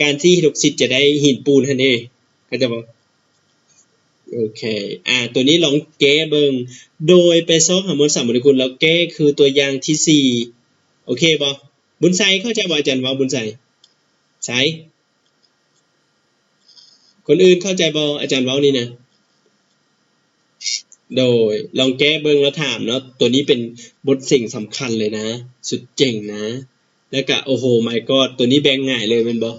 ການທີ່ຮີດຣອກຊິດຈະໄດ້ຫີນປູນຫັ້ນເອງ ເຂົ້າໃຈບໍ່? ໂອເຄ ອ່າ ຕົວນີ້ລອງແກ້ເບິ່ງ ໂດຍໄປຊອກຫາມວນສານໂມເລກຸນ ແລ້ວແກ້ຄືຕົວຢ່າງທີສີ່ ໂອເຄບໍ່? ບຸນໄຊ ເຂົ້າໃຈບໍ່? ອາຈານເວົ້າ ບຸນໄຊ ໃສ ຄົນອື່ນເຂົ້າໃຈບໍ່? ອາຈານເວົ້ານີ້ນະ ໂດຍ ລອງແກ້ເບິ່ງແລ້ວຖາມເນາະ ຕົວນີ້ເປັນບົດເສັງສຳຄັນເລີຍນະ ສຸດເຈັງນະ ແລ້ວກະ ໂອ້ໂຫ ມາຍກອດ ຕົວນີ້ແບ່ງຫງາຍເລີຍແມ່ນບໍ່?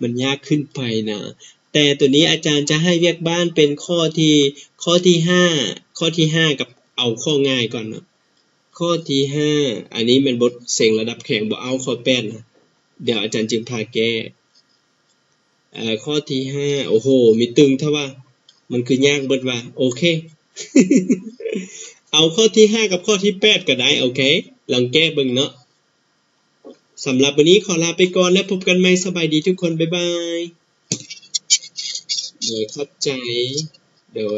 ມັນຍາກຂຶ້ນໄປນະ ແຕ່ຕົວນີ້ອາຈານຈະໃຫ້ວຽກບ້ານເປັນຂໍ້ທີ ຂໍ້ທີຫ້າ ຂໍ້ທີຫ້າ ກັບເອົາຂໍ້ງ່າຍກ່ອນເນາະ ຂໍ້ທີຫ້າ ອັນນີ້ແມ່ນບົດເສັງລະດັບແຂງ ບໍ່ເອົາຂໍ້ແປດນະ ດຽວອາຈານຈຶ່ງພາແກ້ ເອີ ຂໍ້ທີຫ້າ ໂອ້ໂຫ ມີຕຶງແທ້ວ່າ ມັນຄືຍາກເບິດວ່າ ໂອເຄ ເອົາຂໍ້ທີຫ້າກັບຂໍ້ທີແປດກໍໄດ້ ໂອເຄ ລອງແກ້ເບິ່ງເນາະ ສຳລັບມື້ນີ້ຂໍລາໄປກ່ອນ ແລ້ວພົບກັນໃໝ່ ສະບາຍດີທຸກຄົນ ບາຍບາຍ ໂດຍ ຂອບໃຈ ໂດຍ.